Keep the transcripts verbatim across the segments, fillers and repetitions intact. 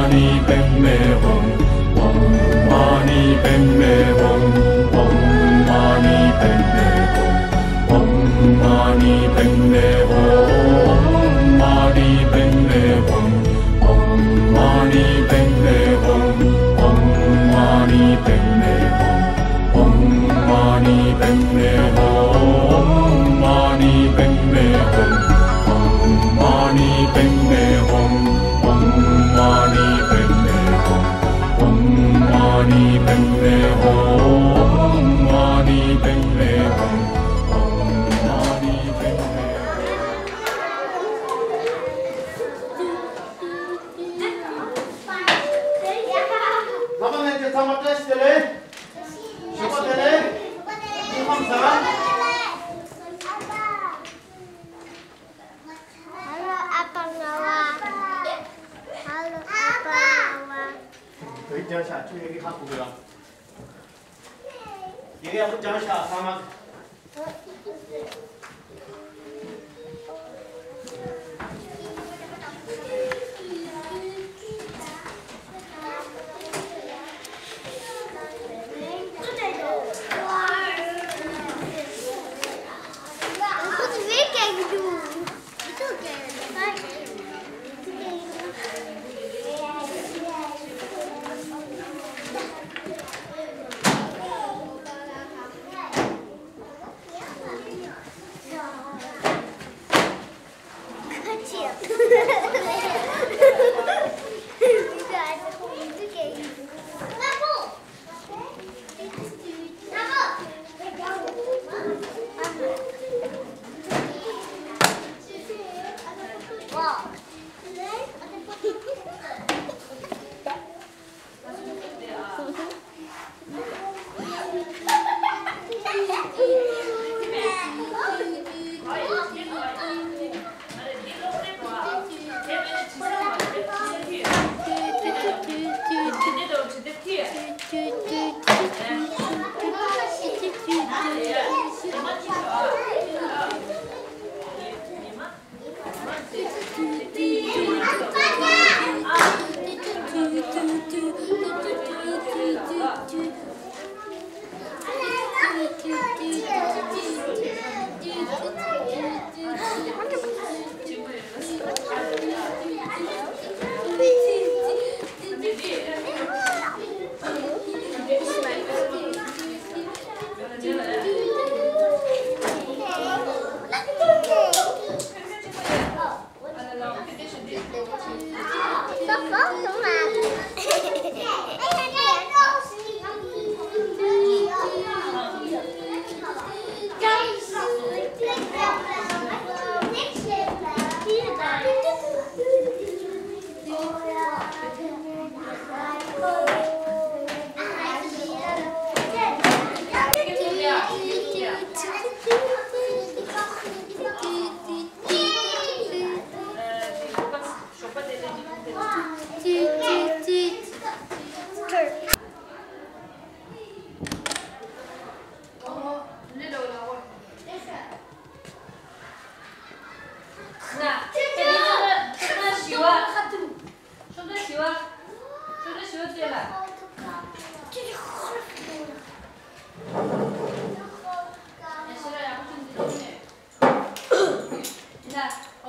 Mani padme hum, om mani padme hum, om mani padme hum, om mani padme hum, om mani padme hum, om mani padme hum, om mani padme hum. Om mani padme hum, om mani padme hum, om mani padme hum, om mani padme hum, om mani padme hum, om mani padme hum, om mani padme hum. ལྷག་པ་ལྷན་རྒྱས་ཚང་མ་བཀྲ་ཤིས་བདེ་ལེགས། ཞོགས་པ་བདེ་ལེགས། སྐུ་ཁམས་བཟང་། Hello ཨ་ཕ་ང་བ། Hello ཨ་ཕ་ང་བ། བོད་ཀྱང་ཤ་ཆུ་ཡི་གེ་ཧ་གོ་གི་ཡ། ཡི་གེ་ཡག་པོ་སྦྱངས་ཤག་ཚང་མ།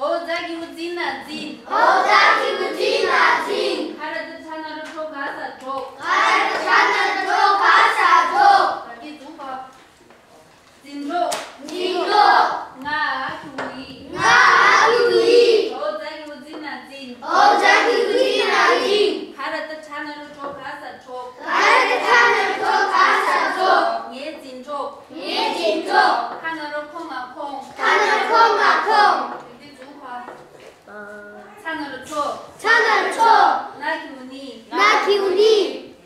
འོ་ཛ་གི་གུ་ཛི་ན་ཛིན། འོ་ཛ་གི་གུ་ཛི་ན་ཛིན། ཁ་ར་ཏ་ཚ་ན་རོ་ཁྲོ་ག་ས་ཁྲོག་ཁ་ར་ཏ་ཚ་ན་རོ་ཁྲོ་ག་ས་ཁྲོག་ད་གི་ཛུ་པ། ཛིན་གྲོགས། ཛིན་གྲོགས། ང་ཨ་ཁུ་ཡིན། ང་ཨ་ཁུ་ཡིན། འོ་ཛ་གི་གུ་ཛི་ན་ཛིན། འོ་ཛ་གི་གུ་ཛི་ན་ཛིན། ཁ་ར་ཏ་ཚ་ན་རོ་ཁྲོ་ག་ས་ཁྲོག་ཁ་ར་ཏ་ཚ་ན་རོ་ཁྲོ་ག་ས་ཁྲོག་ངའི་ཛིན་གྲོགས། ངའི་ཛིན་གྲོགས། ཁ་ན་རོ་ཁོ་ང་ཁོང་། ཁ་ན་རོ་ཁོ་ང་ཁོང་། དེ་དུས་ཛུ་པ། ཚ་ན་རོ་ཚོ། ཚ་ན་རོ་ཚོ། ན་གི་གུ་ནི། ན་གི་གུ་ནི།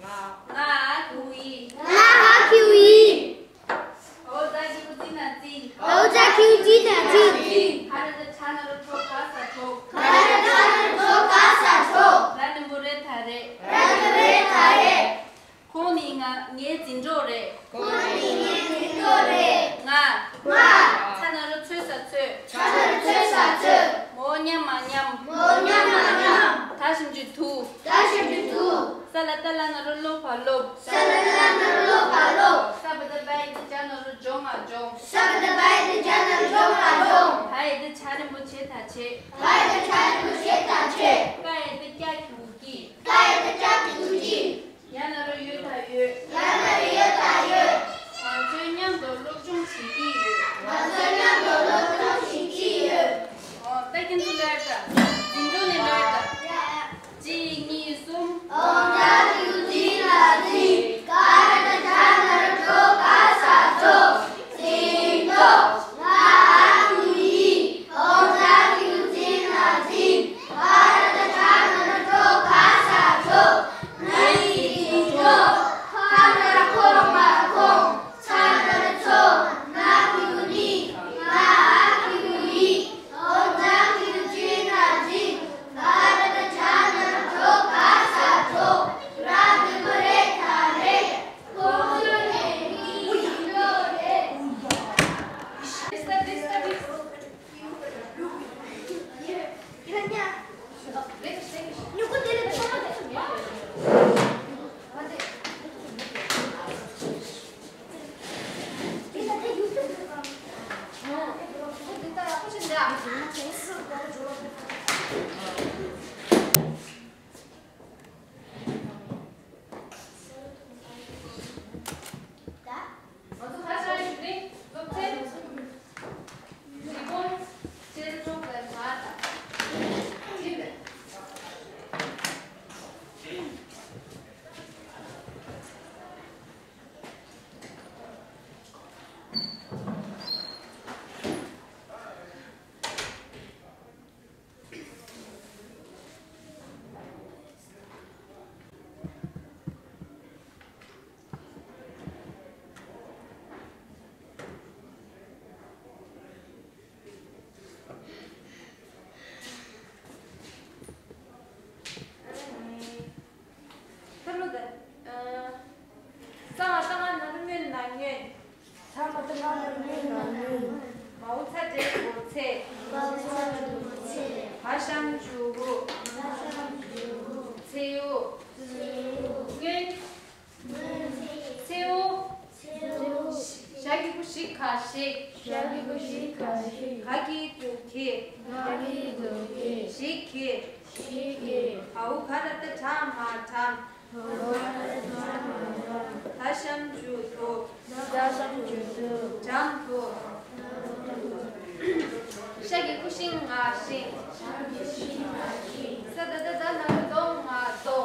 ང་ཨ་ཁུ་ཡིན། ང་ཨ་ཁུ་ཡིན། འོ་ཛ་གི་གུ་ཛི་ན་ཛིན། འོ་ཛ་གི་གུ་ཛི་ན་ཛིན། ཁ་ར་ཏ་ཚ་ན་རོ་ཁྲོ་ག་ས་ཁྲོག་ཁ་ར་ཏ་ཚ་ན་རོ་ཁྲོ་ག་ས་ཁྲོག་ར་ན་པོ་རེ་ད་རེད། ར་ན་པོ་རེ་ད་རེད། ཁོང་ནི་ང་ངའི་ཛིན་གྲོགས་རེད། ཁོང་ནི་ངའི་ཛིན་གྲོགས་རེད། ང་། ང་། ཚ་ན་རོ་ཚོད་ས་ཚོད། ཚ་ན་རོ་ཚོད་ས་ཚོད། མོ་མཉམ་མ་མཉམ། མོ་མཉམ་མ་མཉམ། ད་ཞིམ་ཅུ་དུ། ད་ཞིམ་ ས་ལ་ཏ་ལ་ན་རོ་སློབ་པ་སློབ། ས་ལ་ཏ་ལ་ན་རོ་སློབ་པ་སློབ། ས་བ་ད་བ་ཡ་ད་ཇ་ན་རོ་སྦྱོང་བ་སྦྱོང་། ས་བ་ད་བ་ཡ་ད་ཇ་ན་རོ་སྦྱོང་བ་སྦྱོང་། བ་ཡ་ད་བྱ་རིན་པོ་ཆེ་ད་ཆེ། བ་ཡ་ད་བྱ་རིན་པོ་ཆེ་ད་ཆེ། ཀ་ཡ་ད་ཀྱ་གི་གུ་ཀྱི། ཀ་ཡ་ད་ཀྱ་གི་གུ་ཀྱི། ཡ་ན་རོ་ཡོ་ད་ཡོད། ཡ་ན་རོ་ཡོ་ད་ཡོད། ང་ཚོའི་མཉམ་དུ་སློབ་སྦྱོང་བྱེད་ཀྱི་ཡོད། ང་ཚོའི་མཉམ་དུ་སློབ་སྦྱོང་བྱེད་ཀྱི་ཡོད། ཨོ། ད་ཁྱེད་ཚོ་ལོས་ད། འཛིན་གྲོགས་ནས་ལོས་ད། གཅིག་གཉིས་གསུམ། ཨོང་ཏྲ་ཀྱི་གུ་འཛིན་ལ་འཛིན། ཀ་ར་ཏ་ཇ་ན་རོ་ཀྲོ་ག་ས་ཀྲོ། འཛིན་གྲོགས། ང་ཨ་གི་གུ་ཡི། ཨོང་ཏྲ་ཀྱི་གུ་འཛིན་ལ་འཛིན། ཀ་ར་ཏ་ཇ་ན་རོ་ཀྲོ་ག་ས་ཀྲོ། ང་ཡི་འཛིན་གྲོགས། ཁ་ན་རོ་ཁོ་མ་ཁོང་། ཚ་ན་རོ་ཚོ། ན་གི་གུ་ནི། ང་ཨ་གི་གུ་ཡི། ཨོང་ཏྲ་ཀྱི་གུ་འཛིན་ལ་འཛིན། ཀ་ར་ཏ་ཇ་ན་རོ་ཀྲོ་ག་ས་ཀྲོ། ར་གི་གུ་རེ་ད་རེད། ཁོང་ཚོ་ནས་མི་ཡིན་ལོ་རེད། ཐར་ལོ་ད། ཨ། ས་ང་ཏ་ང་ན་རོ་སྔོན་ན་སྔོན། ས་ང་ཏ་ང་ན་རོ་སྔོན་ན་སྔོན། མའོ་ཚ་འགྲེང་བུ་ཚེ། མའོ་ཚ་འགྲེང་བུ་ཚེ། བ་ཞབས་ཀྱུ་བུ། བ་ཞབས་ཀྱུ་བུ། ཚེའུ། ཚེའུ། སྔོན། སྔོན། ཚེའུ། ཚེའུ། ཞ་གི་གུ་ཞི་ག་ཞིག་ཞ་གི་གུ་ཞི་ག་ཞིག་ག་གི་གུ་གི་ག་གི་གུ་གི་ཞིག་གི་ཞིག་གི་བའོ་ག་ར་ཏ་བྲ་མ་བྲམ། བའོ་ག་ར་ཏ་བྲ་མ་བྲམ། ད་ཞབས་ཀྱུ་དུ། ད་ཞབས་ཀྱུ་དུ། བྲམ་དུ། ཤ་གི་གུ་ཤིང་ང་ཤིང་། ས་ད་བཏགས་སྡ་ན་རོ་སྡོ་ང་སྡོ།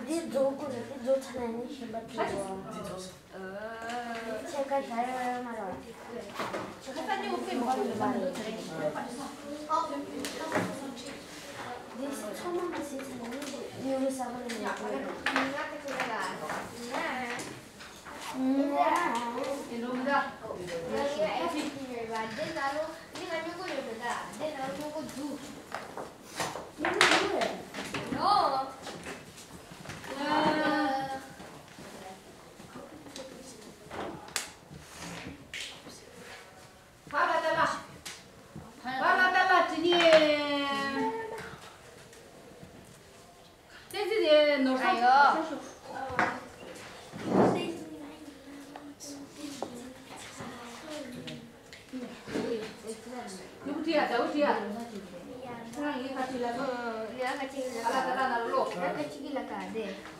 འདི་རྫོགས་དགོས་རེད། འདི་རྫོགས་ཚར་ན་ནི་གཞན་པ་འགྲིག་གོ། འདི་རྫོགས་སོང་། ཨ། ཕྱེད་ཀ་བྱ་ཡོད་མ་རེད། ཁ་ས་སྙིང་སེམས་མ་ཡོད་མ་རེད། འདི་ཚང་མ་མ་ཟིན་ཚར་ན་ནི་ཉུང་ཉུང་ས་ག་ལ་ཉོ་དགོས་རེད།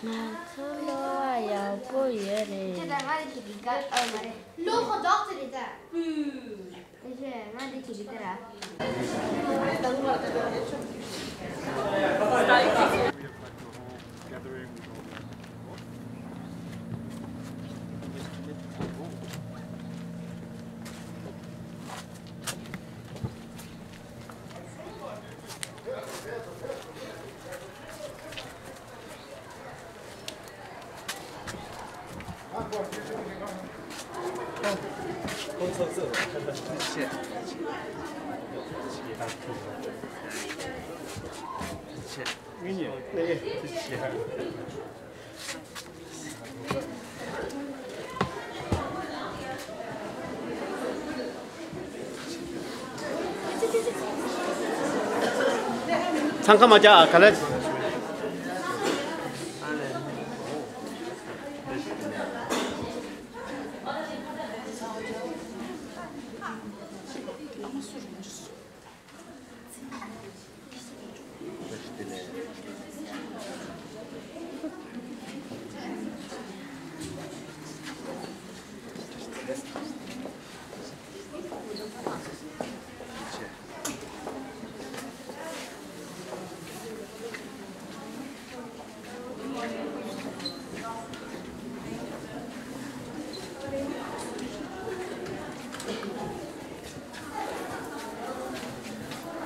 ང་ཚོ་ལོ་ཡག་པོ་ཡོད་རེད། འཚང་ཁ་མ་རྒྱག་ཨ། ག་ལེར།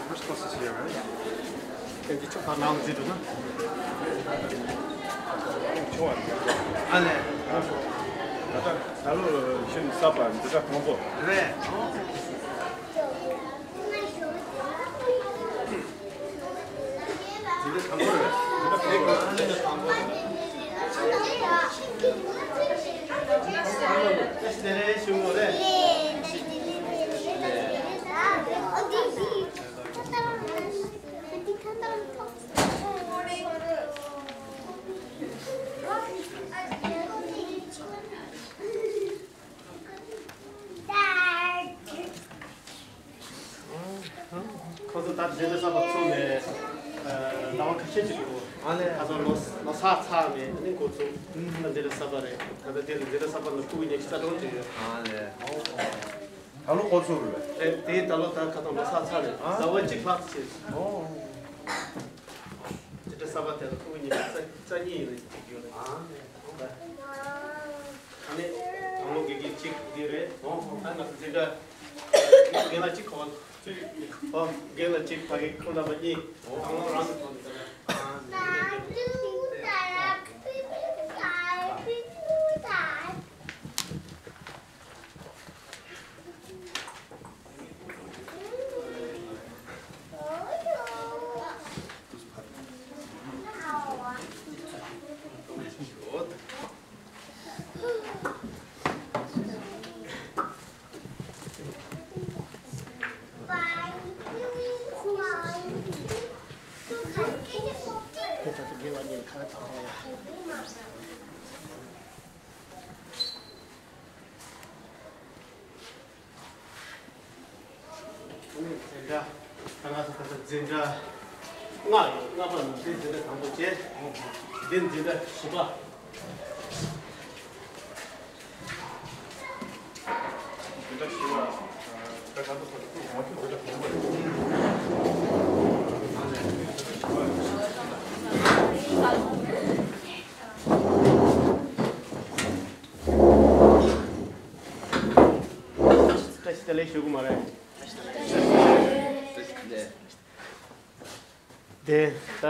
Which bus is here, right? Can you check how long is it, no? Sure. ཨ་ལས། ད་ལྟ་ད་ལོ་ཤིན་ས་པ་འདི་ད་དང་པོ། རེད། འདི་ད་དང་པོ་རེད། འདི་ད་དང་པོ་རེད། ཁོ་ཚོ་ད་འཛིན་གྲྭ་གསར་པ་ཚུགས་ནས་ཟླ་བ་ཁ་ཤས་ཅིག་འགྲོ། ཨ་ལས། ཁ་སང་ལོ་ལོ་གསར་ཚར་ནས་ཨ་ནི་འགོ་ཚུགས། ད་འཛིན་གྲྭ་གསར་པ་རེད། ད་ལྟ་དེ་ལ་འཛིན་གྲྭ་གསར་པ་ལ་ཕྲུ་གུ་ཉི་ཤུ་རྩ་དྲུག་ཅིག་ཡོད། ཨ་ལས། ད་ལོ་འགོ་ཚུགས་རེད། རེད། དེ་ད་ལོ་ད་ཁ་སང་ལོ་གསར་ཚར་ནས་ཨ། ཟླ་བ་གཅིག་ལྷག་ཙམ་ཕྱིན་སོང་། ཨོ། འཛིན་གྲྭ་གསར་པ་དེ་ལ་ཕྲུ་གུ་ཉི་ཤུ་རྩ་གཉིས་ཡིན་ན་གཅིག་ཡོད་རེད། ཨ་ལས། ཨ་ནི་དང་པོ་དགེ་རྒན་གཅིག་འདི་རེད། ཨོ་ཧོ། ད་ང་ཚོ་འཛིན་གྲྭ་རྒན་ལགས་གཅིག་གོ། ཨོ་རྒན་ལགས་གཅིག་ཕ་གི་ཁོང་རྣམ་པ་གཉིས། ཨོ་དང་པོ་རང་གི་ཐོག་ནས་ད་ལྟ། འཛིན་གྲྭ། ད་ང་ཚོ་ད་ལྟ་འཛིན་གྲྭ་ལྔ་ཡོད། ལྔ་པ་ནང་འདི་འཛིན་གྲྭ་དང་པོ་བྱས། འདི་འཛིན་གྲྭ་བཞི་པ། འཛིན་གྲྭ་བཞི་པ། ད་ང་ཚོ་ད་ལྟ་འཛིན་གྲྭ་དང་པོ་རེད། བཀྲ་ཤིས་བདེ་ལེགས་ཞུ་གི་མ་རེད། དེ་ད་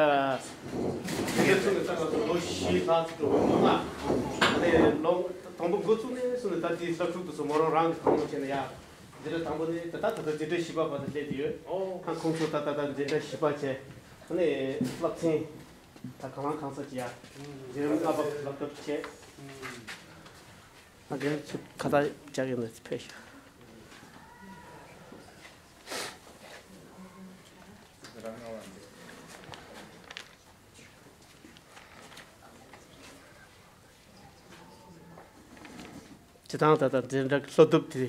དེ་ཚོ་ནས་ད་ང་ཚོ་ལོ་བཞི་ལྷག་ཙམ་འགྲོ་གི་འདུག་ན། ཨ་ནི་ལོ་དང་པོ་འགོ་བཙུགས་ནས་བཟུང་ནས་ད་དེའི་ས་ཁུག་ཏུ་སོ་མོ་རང་རང་གི་དང་པོ་བྱས་ན་ཡ། འཛིན་གྲྭ་དང་པོ་ནས་ད་ལྟ་ད་ལྟ་འཛིན་གྲྭ་བཞི་པ་བར་དུ་སླེབས་ཀྱི་ཡོད། ཨོ། ད་ཁོང་ཚོ་ད་ད་ལྟ་འཛིན་གྲྭ་བཞི་པ་བྱས། ཨ་ནི་སློབ་ཚན་ད་གང་ལ་གང་ས་ཅི་ཡ། འཛིན་རིམ་ལྔ་པ་སློབ་གྲྭ་བྱས། ཨ་རྒན་ཚོ་ཁ་བཏགས་རྒྱག་གི་ཡོད་ན་ཕེབས་ཤོག་སྤྱི་བཏང་ད་ལྟ་འཛིན་གྲྭ་སློབ་དེབ་དེ་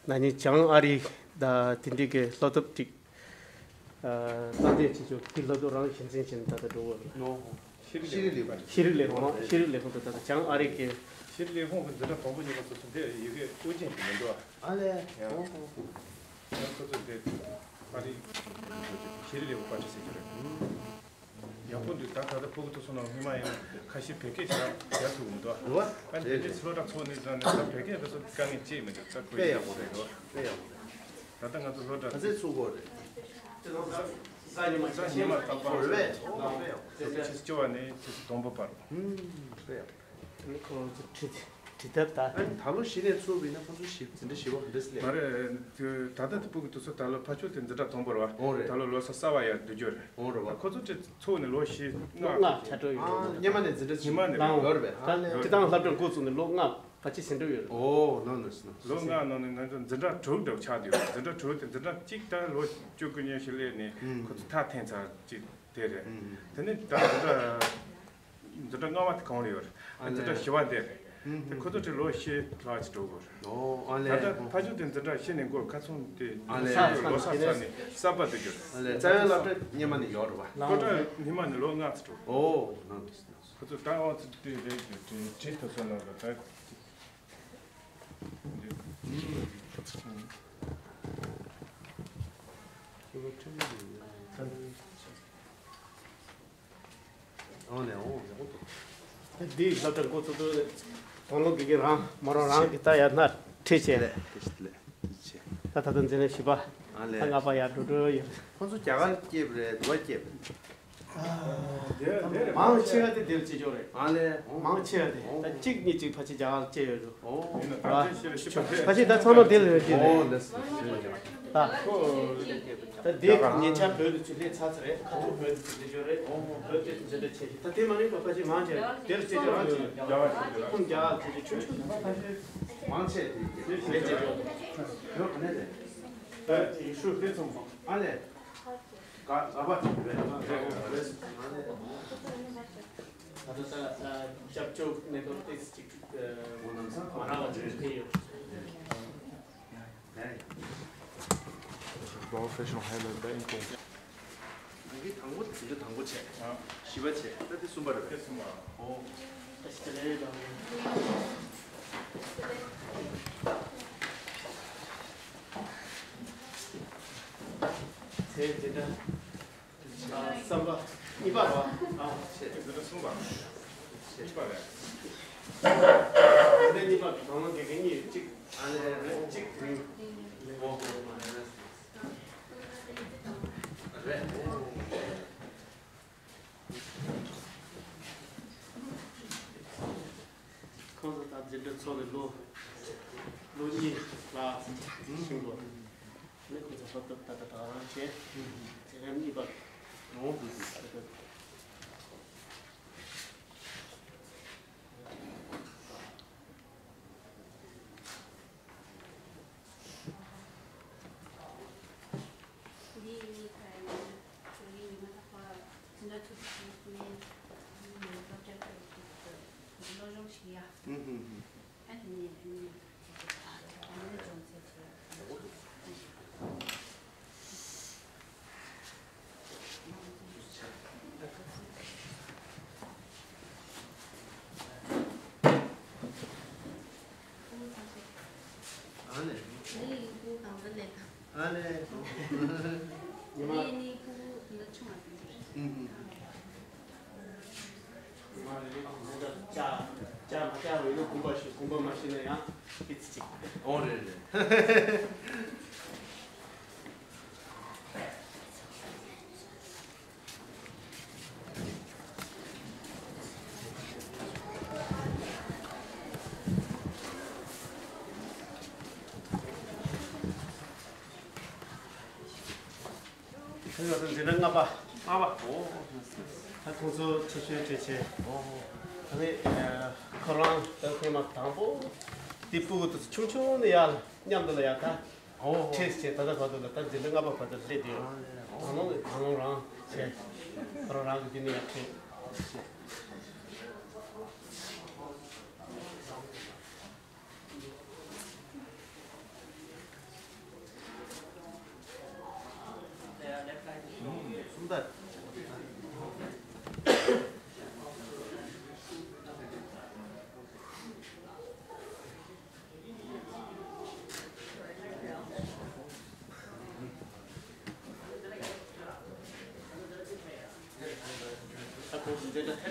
ན་ནིང་བྱང་ཨ་རིའི་ ད་དེ་འདྲའི་གི་སློབ་དེབ་ཅིག་ཨ་བཏང་འདོད་བྱེད་ཆོག་དེ་སློབ་དེབ་རང་གཞི་འཛིན་བྱས་ནས་ད་ལྟ་འགྲོ་བར། ཤེས་རིག་ལས་ཁུངས། ཤེས་རིག་ལས་ཁུངས། ཤེས་རིག་ལས་ཁུངས་དུ་ད་ལྟ་བྱང་ཨ་རི་གི། ཤེས་རིག་ལས་ཁུངས་ཀྱི་འཛིན་གྲྭ་དང་པོ་གཉིས་པ་སོ་སོ་འདི་ཡི་གེ་དབུ་ཅན་གྱི་མི་འདུག་ཨ་ལས། ཡང་ཁོ་ཚོ་འདི་ཨ་རི་ཤེས་རིག་ལས་ཁུངས་པ་ཅིག་ཟེར་གྱི་རེད། ཡག་པོ་འདུག་ད་ད་ལྟ་ཕྲུ་གུ་དེ་ཚོ་ནང་སྔོན་མ་ཡང་ཁ་ཤས་བོད་སྐད་ཞེ་དྲག་རྒྱག་ཐུབ་མི་འདུག་རེད་བ། ཨ་ནི་བོད་སྐད་སློབ་གྲྭ་ཚུགས་ནས་བཟུང་ནས་ད་བོད་སྐད་དེ་ཚོ་དཀའ་ངལ་ཅིག་མི་འདུག་ད་ཁོ་དཔེ་ཡག་པོ་རེད། རེད་བ། དཔེ་ཡག་པོ་རེད། ད་ལྟ་ང་ཚོ་སློབ་གྲྭ་ག་ཚོད་ཚུགས་དགོས་རེད། གཟའ་ཉི་མ། གཟའ་ཉི་མ་རྟག་པར། རེད་བས། ཨོ་དཔེ་ཡག་པོ། ཆུ་ཚོད་བཅུ་པ་ནས་ཆུ་ཚོད་དང་པོ་བར། ཨུམ་དཔེ་ཡག་པོ། ཁོ་ཚོ་ཁྲིད་ཁྲིད་ཐབས་ད། ཨ་ནི་ད་ལོ་གཞི་ནས་ཚུགས་པ་ཡིན་ན་ཁོ་ཚོ་ཞིབ་འཛིན་གྲྭ་བཞི་པ་འདྲ་སླེབས། མ་རེད། ད་ལྟ་དེ་ཕྲུ་གུ་དེ་ཚོ་ད་ལོ་ཕར་ཕྱོགས་དེ་འཛིན་གྲྭ་དང་པོ་རེད་བ། ཨོ་རེད། ད་ལོ་ལོ་གསར་གསར་པ་ཡར་བསྡུ་རྒྱུ་རེད། ཨོ་རེད་བ། ཁོ་ཚོ་དེ་ཚུགས་ནས་ལོ་བཞི་ལྔ། ལྔ་ཆགས་འགྲོ་ཡོད། ཨ་སྔོན་མ་ནས་འཛིན་གྲྭ་ཆུང་ཆུང་ལངས་ཡོད་རེད་པས། ད་ལས་ཁྲིད་སྟངས་སློབ་གྲྭ་འགོ་བཙུགས་ནས་ལོ་ལྔ་ཕལ་ཆེར་ཟིན་འགྲོ་ཡོད་རེད། ཨོ་ནོ་ནོ་ནོ། ལོ་ལྔ་ནང་ནས་ང་ཚོ་འཛིན་གྲྭ་དྲུག་འདྲ་བོ་ཆགས་བསྡད་ཡོད་རེད། འཛིན་གྲྭ་དྲུག་དེ་འཛིན་གྲྭ་གཅིག་ད་ལོ་བཅུ་དགུ་ཉི་ཤུ་སླེབས་ནས་ཁོ་ཚོ་ཐག་འཐེན་ཚར་གཅིག་དེ་རེད། དེ་ནས་ད་འཛིན་གྲྭ་འཛིན་གྲྭ་ལྔ་པ་དེ་གང་ལ་ཡོད་རེད། ཨ་འཛིན་གྲྭ་བཞི་པ་འདི་རེད། དེ་ཁོ་ཚོ་དེ་ལོ་བཞི་ལྷག་ཅིག་འགྲོ་དགོས་རེད། ཨོ་ཨ་ལས། ད་ལྟ་ཕ་ཇོ་དེ་འཛིན་གྲྭ་བཞི་ནས་འགོ་ཁ་ཚོན་དེ་ཨ་ལས། ལོ་གསར་ཚར་ནས་གསར་པ་དུ་གྱུར། ཨ་ལས། རྩ་བའི་སློབ་གྲྭ་སྔོན་མ་ནས་ཡོད་རེད་བ། སློབ་གྲྭ་སྔོན་མ་ནས་ལོ་ལྔ་ཙམ་འགྲོ། ཨོ་ནང་དུ་ཁོ་ཚོ་ད་ཨོ་ཙི་དེ་རེད་དེ་དེ་དེ་ཁོ་ཚོ་ནང་ལ་ད། འདིའི་སློབ་གྲྭ་འགོ་ཚུགས་དུས་དོན་ལོ་དགེ་རྒན་རང་མོ་རང་རང་གི་ད་ཡར་སྣ་ཁྲིད་བྱས། ད་ད་ལྟ་འཛིན་གྲྭ་བཞི་པ། ད་ལྔ་པ་ཡར་འགྲོ་འགྲོ་ཡོད། ཁོ་ཚོ་རྒྱ་གར་སྐྱེས་པ་རེད། འདི་པར་སྐྱེས་པ་རེད། མང་ཆེ་བ་དེ་འདིར་སྐྱེས་ཆོག་རེད། ཨ་ལས། མང་ཆེ་བ་དེ་ད་གཅིག་གཉིས་གཅིག་ཕལ་ཆེར་རྒྱ་གར་སྐྱེས་ཡོད་འདུག་ཨོ། ཕལ་ཆེར་ད་ཚང་མ་འདིར་ཡོད་ཀྱི་རེད། ཨོ་ལགས་སོ། ད་ད་འདི་ཉེ་ཆར་བོད་དུ་ཚུར་སླེབས་ཚར་ཚར་རེད། ཁ་ཐུག་བོད་དུ་ཚུར་སླེབས་ཆོག་རེད། བོད་དེ་འཛིན་གྲྭ་ཆེ་ཤོས་ད་དེ་མ་ཡིན་པ་ཕལ་ཆེར་མང་ཆེ་བ་འདིར་སྐྱེས་ཆོག་རེད། ཁོང་རྒྱ་གར་སྐྱེས་ཆོག་ཆུང་ཆུང་ཕལ་ཆེར་མང་ཆེ་དེ་འདིར་སྐྱེས་ཆོག་རེད། བོད་ག་ནས་རེད། ད་ཡུལ་ཤུལ་དེ་ཚོ་མང་ཨ་ལས། ག་ག་པ་ཅིག་རེད། ད་ལྟ་ད་སྐྱབས་བཅོལ་གནས་སྐབས་ཏོག་ཙམ་ཅིག་མ་རག་པ་ཅིག་ཕེབས་ཡོད། Professional highlight by income. ང་གི་དང་པོ་དེ་འདྲ་དང་པོ་བྱས། བཞི་པ་བྱས། ད་དེ་གསུམ་པ་རེད་པས། གསུམ་པ། ཨོ། ད་ཞིག་ལས་དང་། ཚེ་འདི་འདྲ། ཨ་བསམ་པ་གཉིས་པ་རེད་བ། ཨ་ཆེ། འདི་འདྲ་གསུམ་པ། གཉིས་པ་རེད། འདི་གཉིས་པ་གང་ལ་དགེ་རྒན་གཉིས་གཅིག་ཨ་ལས་རེད། གཅིག་རིང་། ཨོ་ཧོ་མ་རེད། རེད། ཁོང་ཚོ་ད་འཛིན་གྲྭ་ཚོགས་ནས་ལོ་ལོ་གཉིས་ལྷག་ཕྱིན་པ་ནི་ཁོང་ཚོ་སློབ་དེབ་ད་ལྟ་ད་རང་བྱས། ཚེ་རབས་གཉིས་པ། ཨོ་དུ་དུ། འདི་ཡིན་ནི་ཁ་ཡིན་ན་ཚོ་ཡིན་ནི་མ་ཐག་པ་འཛིན་གྲྭ་ཚོ་ཚོ་ནས་སློབ་གྲྭ་ཁག་གི་སློབ་སྦྱོང་ཞིག་ཡ། ཨ་ནི་ནི་ཨ་ནི་ཅུང་ཟད་བྱས། ཨ་ལས། འདི་ཡིན་ཁུ་གང་འདྲ་ལས་དང་། ཨ་ལས། འདི་ནི་ཁུ་འདི་ཆུང་བ་དང་། ཨུམ་ཨུམ། མ་རེད་རེད། ཅ་ཅ་མ་ཅ་བའི་ལོ་གུམ་པ་ཞིག་གུམ་པ་མ་ཤེས་ན་ཡང་ཧི་ཙི་ཅིག་ཨོ་རེད་རེད། ཁྱེད་ཚོ་འཛིན་གྲྭ་ལྔ་པ། ལྔ་པ། ཨོ། ད་ཁོང་ཚོ་ཆེ་ཤོས་གྲས་ཆེ། ཨོ། ད་ནི་ཁོ་རང་ད་ཐེངས་མ་དང་པོ་དེ་སྤུ་གུ་དེ་ཆུང་ཆུང་ནས་ཡར་མཉམ་དུ་ལ་ཡར་ད། ཨོ། ཁྲིད་བྱས་ད་ལྟ་བར་དུ་ལ་ད་འཛིན་གྲྭ་ལྔ་པ་བར་དུ་སླེབས་ཡོད། ཨོ། ད་ལོ་ད་ལོ་རང་བྱས། ཁོ་རང་རང་གི་འདི་ནས་ཡར་ཁྲིད། དེ་ཞིག་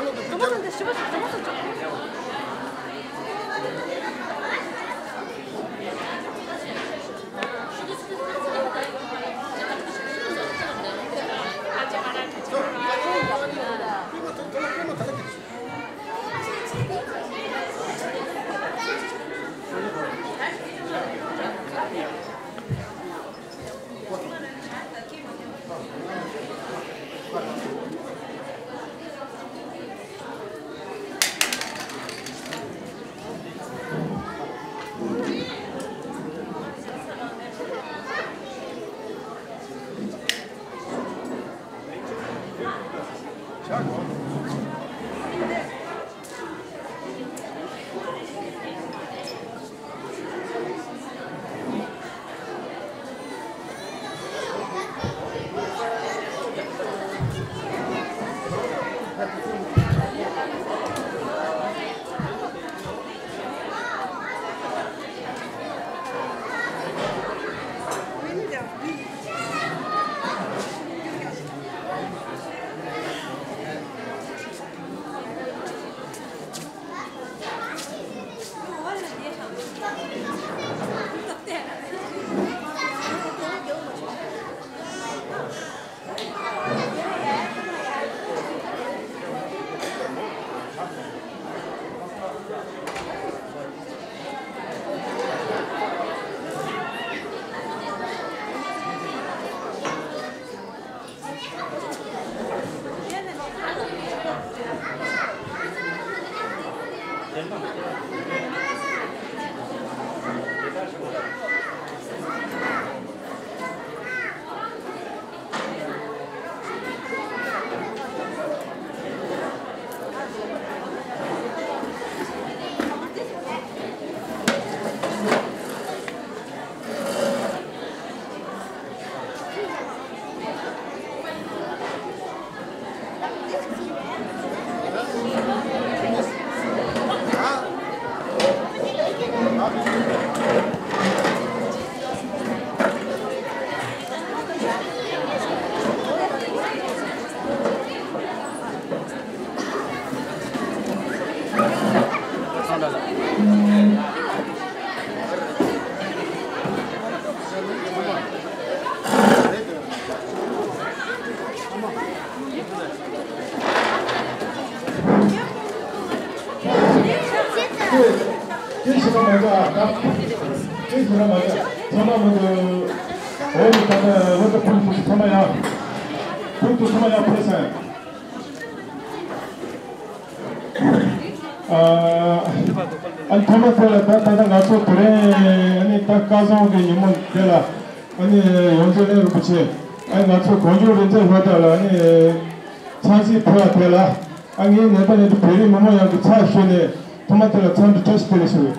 མ་ཟད་ད། དེ་ཞིག་མ་ཟད་ཚང་མ་མི་འདུག་འོ་ནི་ད་ལྟ་འོ་ད་ཕུལ་ཕུལ་ཚང་མ་ཡང་། ཕུལ་དུ་ཚང་མ་ཡང་ཕུལ་སོང་། ཨ་ནི་ཐོག་མ་དེ་ལ་ད་ད་ལྟ་ང་ཚོ་དེ་རིང་ཨ་ནི་ད་སྐལ་བཟང་གི་ཉིན་མོ་དེ་ལ་ཨ་ནི་ཡོངས་འཛིན་གླིང་རིན་པོ་ཆེ། ང་ཚོ་གངས་ལྗོངས་རིག་མཛེས་ལྷོ་བྲག་ལ་ནི་ཚང་གཟིགས་ཕེབས་པ་དེ་ལ་ཨ་ངའི་ནད་པ་ནད་དུ་བོད་རིགས་མི་མང་ཡོངས་ཀྱི་ཚབ་ཞུས་ནས་ཐོག་མ་དེ་ལ་འཚམས་འདྲི་བཀྲ་ཤིས་བདེ་ལེགས་ཞུ།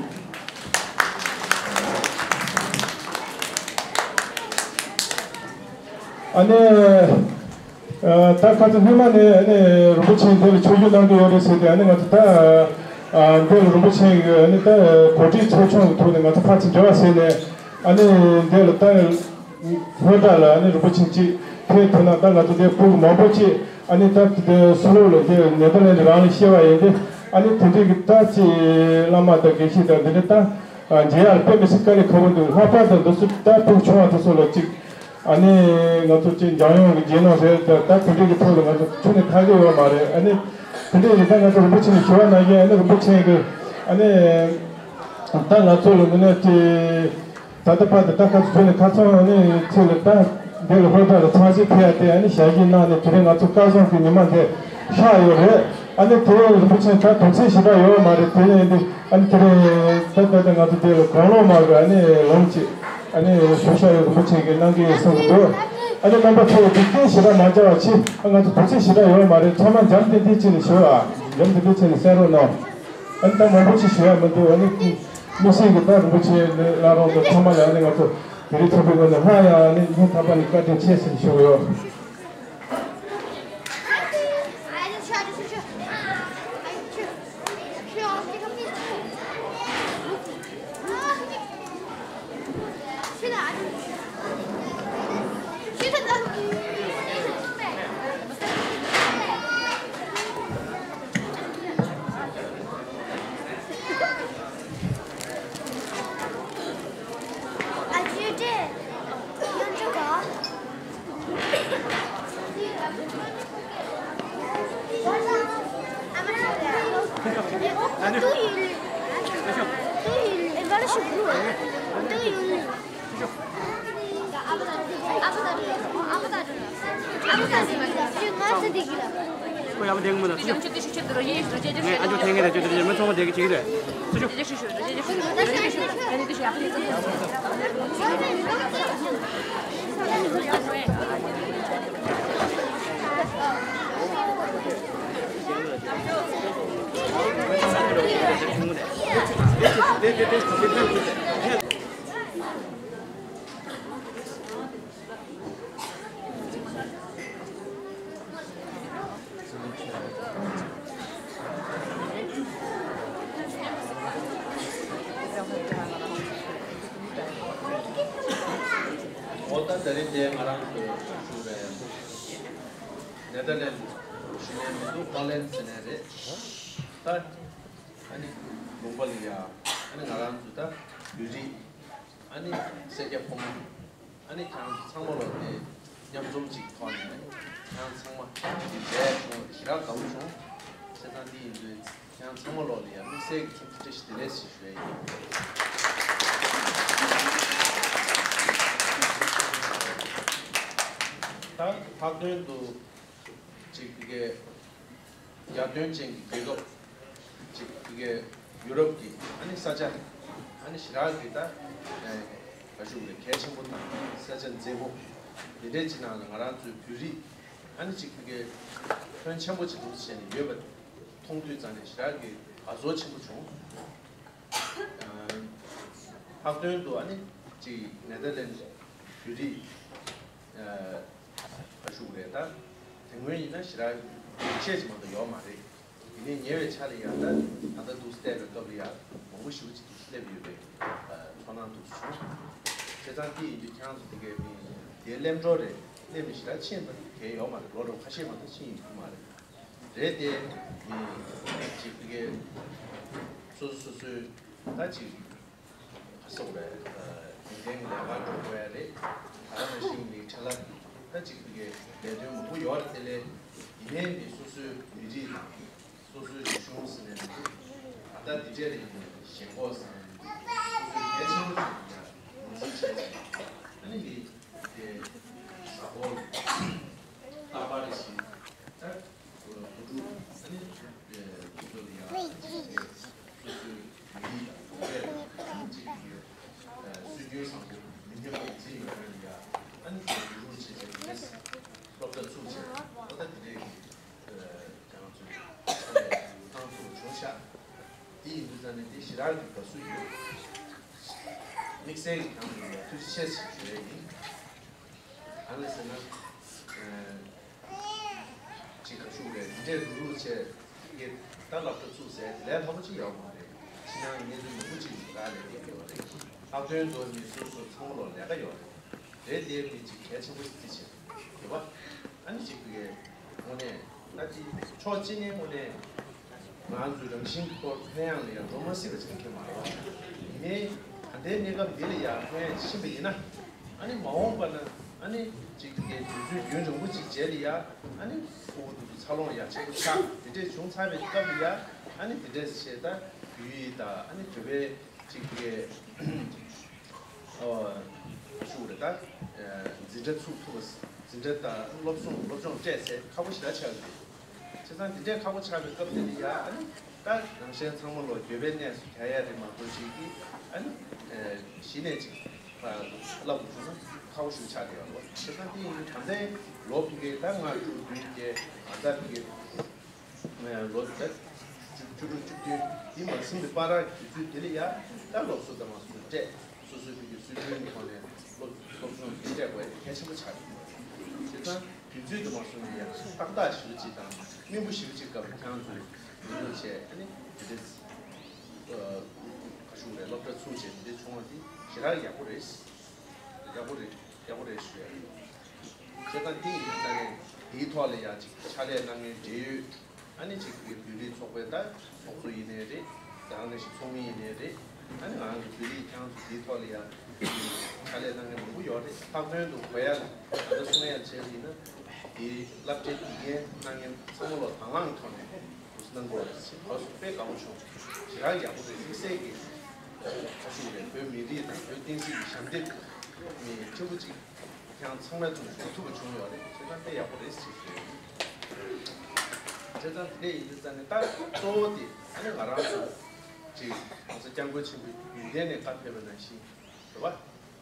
ཨ་ནི། ད་ཁ་སང་སྔོན་མ་ནས་ཨ་ནི་རིན་པོ་ཆེ་འདི་ལ་ཆོས་བརྒྱུད་གནང་གི་ཡོད་རེད་ཟེར་ཏེ། ཨ་ནི་ང་ཚོ་ད་འདི་ལ་རིན་པོ་ཆེ་གི་ཨ་ནི་ད་གོ་སྒྲིག་ཚོགས་ཆུང་གི་ཐོག་ནས་ང་ཚོ་ཕར་ཚུར་འབྲེལ་བ་བྱས་ནས། ཨ་ནི་འདི་ལ་ད་ལྷོ་བྲག་ལ་ཨ་ནི་རིན་པོ་ཆེ་གཅིག་ཕེབས་ཐུབ་ན། ད་ང་ཚོ་འདི་སྤུ་གུ་མང་པོ་ཅིག་ཨ་ནི་ད་འདི་སུ་ལོག་ལ་འདི་ནེ་དར་ལེན་ཌི་རང་ལ་བཤད་པ་ཡིན་ཏེ། ཨ་ནི་དེ་འདྲའི་གི་ད་ཅིག་བླ་མ་དང་དགེ་བཤེས་དང་འདི་འདྲ་ད་མཇལ་ཡག་དཔེ་མི་སྲིད་དཀའ་ལས་ཁག་པོ་འདུག་ལྷག་པར་དུ་འདི་ཚོ་ད་སྤུ་གུ་ཆུང་བ་དེ་ཚོ་ལ་ཅིག་ཨ་ནི་ང་ཚོ་ཅིག་འཇམ་དབྱངས་ཀྱི་རྗེས་གནང་ཟེར་ད་ད་དེ་འདྲའི་གི་ཐོག་ལ་ང་ཚོ་ཁྱོན་ནས་ཐར་གི་ཡོད་མ་རེད། ཨ་ནི་དེ་འདྲའི་གི་ད་ང་ཚོ་རིན་པོ་ཆེ་ནས་ཞུ་བ་གནང་མཁན། ཨ་ནི་རིན་པོ་ཆེ་གི་ཨ་ནི་ད་ང་ཚོ་ལ་མི་ནས་ཅིག་ད་ལྟ་བར་དུ་ད་ཁ་ཚོན་ནས་ཁ་ཚོན་ནས་ཚེ་ལ་ད་འདི་ལ་ཧོར་ཟླ་ལ་ཚང་ཞིག་ཕེབས་ཏེ་ཨ་ནི་ཞལ་བཞེས་གནང་ནས། དེ་རིང་ང་ཚོ་སྐལ་བཟང་གི་ཉི་མ་འདི་ཤར་ཡོད་རེད། ཨ་ནི་དེ་རིང་རིན་པོ་ཆེ་ད་དུས་ཚོད་ཞེ་དྲག་ཡོད་མ་རེད། དེ་ནས་འདི་ཨ་ནི་དེ་རིང་ད་ད་ད་ང་ཚོ་འདི་ལ་གོང་ལོག་མ་གི་ཨ་ནི་ལོངས་ཅིག་ཨ་ནི་ཞུ་ཤ་ཡོད་རིན་པོ་ཆེ་གི་གནང་གི་ཡོད་བསམ་གི་འདུག་ཨ་ནི་རྣམ་པ་ཚོ་འཇིག་རྟེན་ཞེ་དྲག་མ་བྱ་བ་ཆེ། ཨ་ང་ཚོ་དུས་ཚོད་ཞེ་དྲག་ཡོད་མ་རེད། ཚང་མ་འཇམ་ཏན་ཏན་བྱས་ནས་ཞུ་ཨ། འཇམ་ཏན་ཏན་བྱས་ནས་གསན་རོགས་གནང་། ཨ་ནི་ད་མང་པོ་ཅིག་ཞུ་ཡ་མི་འདུག་ཨ་ནི་དམིགས་བསལ་གྱི་ད་རིན་པོ་ཆེ་བླ་བྲང་དུ་ཚང་མ་ལ་ཨ་ནི་ང་ཚོ་བོད་རིགས་ཚོགས་པའི་ངོས་ནས་སྔར་ཡང་ཨ་ནི་སྙིང་ཐག་པ་ནས་བཀའ་དྲིན་ཆེ་ཟེར་ཞུ་གི་ཡོད། འོ་ད་དེ་རིང་དེ་ང་རང་ཚོ་ཞུ་རེད། ནེ་དར་ལེན་ཞུ་ནས་མི་འདུག་ཧོ་ལན་ཟེར་ནས་རེད། ད་ཨ་ནི་ལུང་པ་ལ་ཡ་ཨ་ནི་ང་རང་ཚོ་ད་བོད་རིགས་ཨ་ནི་སེར་སྐྱ་ཕོ་མོ་ཨ་ནི་ཁྱེད་རང་ཚོ་ཚང་མ་ལོག་ནས་མཉམ་འཛོམས་ཅིག་ཐོག་ནས་ཁྱེད་རང་ཚང་མ་འདི་མཇལ་བྱུང་བ་ཞེ་དྲག་དགའ་བོ་བྱུང་། བྱས་ཙང་འདི་ཡིན་དུས་ཁྱེད་རང་ཚང་མ་ལོག་ལ་ཡང་དམིགས་བསལ་གྱི་འཚམས་འདྲི་བཀྲ་ཤིས་བདེ་ལེགས་ཞེས་ཞུ་ཡ་ཡིན། ད་ལྷག་དོན་དུ་ཅིག་དེ་གའི་ཡར་ཐོན་ཅན་གྱི་རྒྱལ་ཁབ་ཅིག་དེ་གའི་ཡུ་རོབ་ཀྱི་ཨ་ནི་ས་ཆ་ཨ་ནི་ཞེ་དྲག་གི་ད་ཨེ་ག་ཞུ་དགོས་རེད། གལ་ཆེན་པོ་དང་ས་ཆ་མཛེས་པོ་དེ་འདྲའི་ཅིག་ནང་ལ་ང་རང་ཚོའི་བོད་རིགས་ཨ་ནི་ཅིག་དེ་གའི་ཕོན་ཆེན་པོ་ཅིག་འདུག་བྱས་ནས་ཡོད་པ་མཐོང་དུས་ཙང་ནས་ཞེ་དྲག་གི་དགའ་ཚོར་ཆེན་པོ་བྱུང་། ལྷག་དོན་དུ་ཨ་ནི་ཅིག་ནེ་དར་ལེན་བོད་རིགས་ཨ་ཞུ་དགོས་རེད། ད་དེ་སྔོན་ཡིན་ན་ཞེ་དྲག་ཤེས་ཀྱི་མ་གཏོགས་ཡོད་མ་རེད། ཡིན་ནའི་ཉེ་བའི་ཆར་ལ་ཡང་ད་ད་ལྟ་འདུག་བལྟས་པའི་སྐབས་ལ་ཡང་མང་པོ་ཞེ་པོ་ཅིག་འདུག་སླེབས་ཡོད་པའི་ཚོར་སྣང་འདུག་བྱུང་། བྱས་ཙང་དེ་ཡིན་དུས་ཁྱེད་རང་ཚོ་དེ་གའི་མི་དེའི་སླེབས་འགྲོ་རེད། སླེབས་མི་ཞེ་དྲག་ཕྱིན་པ་གལ་ཡོད་མ་རེད། ལོ་རེ་ཁ་ཤས་མ་གཏོགས་ཕྱིན་ཡོད་ཀྱི་མ་རེད། རེད་དེ། ཅིག་དེ་གའི་སོ་སོ་སོ་སོའི་ད་ཅིག་ག་སོགས་རེད། རྒྱུན་ལྡན་གྱི་ལས་ཀ་འགྲོ་དགོས་ཡ་རེད། ད་ག་ནང་བཞིན་ལས་ཁྲལ་ད་ཅིག་དེ་གའི་ལས་དོན་མང་པོ་ཡོད་རེད་དེ། ལས་ཡིན་ནའི་མི་སོ་སོའི་མི་རིགས་དང་སོ་སོའི་རིག་གཞུང་ཟེར་ནས་མི་འདུག་ད་ལྟ་འདི་འདྲས་ལ་ཡིན་ནའི་ཞེན་ཁོག་ཟེར་ནས་མི་འདུག་སོ་སོའི་གལ་ཆེན་པོ་ཞིག་ཡ་ངོས་འཛིན་བྱས་ནས་ཨ་ནི་མི་དེ་གཟའ་འཁོར་རྟག་པར་རེ་བཞིན་ད། བུ་ཕྲུག་ཨ་ནི་སོ་སོ་ལ་ཡ་སོ་སོའི་མི་རིགས་དང་ཡོང་འབབ་དང་གཅིག་གི་སྲོལ་རྒྱུན་བཟང་པོ་མི་ཉམས་པ་འཛིན་ཡོང་ཡ་ལ་ཡ་ཨ་ནི་བུ་ཕྲུག་བྱས་བྱས་ཏེ་ ཡིན་དུས་ཙང་ནས་དེ་ཞེ་དྲག་གི་དགའ་བསུ་ཡོད། དམིགས་བསལ་གྱི་ཐོག་ནས་ཡང་ཐུགས་རྗེ་ཆེ་ཞུ་ཡ་ཡིན། གང་ལ་ཟེར་ན། ཅིག་ག་ཞུ་རེད། འདི་འདྲས་རུག་རུག་བྱས་ཀྱི་ད་སློབ་གྲྭ་ཚུགས་ཟེར་དེ་ལས་སླ་པོ་ཅིག་ཡོད་མ་རེད། ཕྱི་ནང་གི་གནས་ཚུལ་མང་པོ་ཅིག་ཞེ་དྲག་ལས་ཀྱི་ཡོད་རེད། ལྷག་དོན་དུ་མི་སོ་སོ་ཚང་མ་ལོ་ལས་ཀ་ཡོད་རེད། རེད་དེ་མི་ཅིག་གལ་ཆེན་པོ་ཞིག་ཅིག་བྱེད་དགོས་པ། ཨ་ནི་ཅིག་གི་དངོས་གནས་ད་ཅིག་ཕྱོགས་གཅིག་ནས་དངོས་གནས་ང་ཚོའི་རང་བཞིན་གྱི་སྐོར་ཕན་ཡང་ལ་ཡང་འགྲོ་མ་སྲིད་པ་ཅིག་ཁེལ་མ་རེད་བ། ཡིན་ནའི་ད་ལྟའི་གནས་སྐབས་འདི་ལ་ཡང་ཕན་ཡང་ཕྱིན་པ་ཡིན་ན། ཨ་ནི་མ་འོངས་པ་ན་ཨ་ནི་ཅིག་གི་དུས་ཚོད་རྒྱུན་རིང་པོ་ཅིག་རྗེས་ལ་ཡང་ཨ་ནི་ཕྲུ་གུ་དེ་ཚོ་འཚར་ལོངས་ཡག་ཆེན་པོ་ཆགས་དེ་འདྲས་བྱུང་ཚར་བའི་སྐབས་ལ་ཡང་ཨ་ནི་དེ་འདྲས་བྱས་ད་བོད་ཡིག་དང་ཨ་ནི་བོད་པའི་ཅིག་གི་ཨོ། ཞུ་རེད་ད། འཛིན་གྲྭ་ཚུགས་ཐུབ་པ། འཛིན་གྲྭ་དང་སློབ་སྦྱོང་སློབ་སྦྱོང་སྤྲད་ཚེ་ཁག་པོ་ཞེ་དྲག་ཆགས་ཡོད། བྱས་ཙང་འདི་འདྲའི་ཁག་པོ་ཆགས་པའི་སྐབས་དེ་ལ་ཡ་ཨ་ནི་ད་རང་གཞན་ཚང་མ་ལོ་འགྱོད་པའི་གནས་སུ་གྱར་ཡ་རེད་མ་གཏོགས་ཅིག་གིས་ཨ་ནི་གཞི་ནས་ཅིག་བསླབ་དགོས་བྱུང་ན་ཁག་པོ་ཞིག་ཆགས་བསྡད་ཡོད་རེད། བྱས་ཙང་དེ་ཡིན་དུས་ད་ལྟའི་ལོ་ཕ་གིའི་ད་ལྔ་དྲུག་བདུན་བརྒྱད་ང་ད་ཕ་གིའི་ལོ་ད་བཅུ་བཅུ་དྲུག་བཅུ་བདུན་འདི་མ་ཟིན་པའི་བར་གྱི་དུས་ཚོད་དེ་ལ་ཡ་ད་སློབ་གསོ་དང་མ་སོ་སོ་སྤྲད། སོ་སོའི་ཕ་གིའི་སྲོལ་རྒྱུན་གྱི་ཐོག་ནས་སློབ་སློབ་སྦྱོང་དེ་སྤྲད་དགོས་གལ་ཆེན་པོ་ཆགས་ཡོད། བྱས་ཙང་དུས་ཚོད་དུ་མ་སོང་ནས་ཡང་ཏག་ཏག་ཞེ་པོ་ཅིག་དང་སྙིང་པོ་ཞེ་པོ་ཅིག་སྐབས་ཁྱང་ཚོས་ཡིན་ལུགས་བྱས་ཨ་ནི་དེ་འདྲས་ཁ་ཤུགས་རེད་སློབ་གྲྭ་ཚུགས་བྱས་དེ་འདྲས་བྱུང་བ་འདི་ཞེ་དྲག་ཡག་པོ་རེད། ཡག་པོ་རེད་ཡག་པོ་རེད་ཞུ་ཡ་ཡིན། བྱས་ཙང་དེ་ཡིན་དུས་ཙང་ནས་དེའི་ཐོག་ལ་ཡང་ཅིག་ཕྱག་ལས་གནང་མཁན་འབྲེལ་ཡོད། ཨ་ནི་གཅིག་གི་བོད་རིགས་ཚོགས་པའི་ད་ཚོགས་གཙོ་ཡིན་ནའི་རེད། ད་ག་ནང་བཞིན་ཚོགས་མི་ཡིན་ནའི་རེད། ཨ་ནི་ང་རང་གི་བོད་རིགས་ཁྱེད་རང་ཚོ་འདིའི་ཐོག་ལ་ཡ་ཕྱག་ལས་གནང་མཁན་མང་པོ་ཡོད་རེད། ལྷག་དོན་དུ་གོ་ཡ་ད་ལྟ་གསུང་ཡ་བྱས་ཡིན་ན་དེའི་བསླབ་བྱའི་དགེ་རྒན་གནང་མཁན་ཚང་མ་ལོ་དང་བླངས་ཐོག་ནས་འདུག་སེ་གནང་དགོས་རེད་ཟེར་གོ་སོང་། དཔེ་དགའ་པོ་བྱུང་། ཞེ་དྲག་ཡག་པོ་རེད། དམིགས་བསལ་གྱི་ཁ་ཤུགས་རེད། བོད་མི་རིགས་དང་བོད་བསྟན་སྲིད་ཀྱི་ཞབས་འདེགས་མི་ཕྲན་བུ་ཅིག་ཁྱེད་རང་ཚང་མས་ཐུགས་ཞུ་ཐུབ་པ་བྱུང་ཡོད་རེད། བྱས་ཙང་དཔེ་ཡག་པོ་རེད་ཟེར་ཞུ་ཡ་ཡིན། བྱས་ཙང་དེ་འདྲ་ཡིན་དུས་ཙང་ནས་ད་གཙོ་བོ་དེ་ཨ་ནི་ང་རང་ཚོ་ཅིག་ང་ཚོ་སྐྱབས་མགོན་ཆེན་པོའི་ཡོན་ཏན་ནས་བཀའ་ཕེབས་པ་ནང་བཞིན་རེད་བ།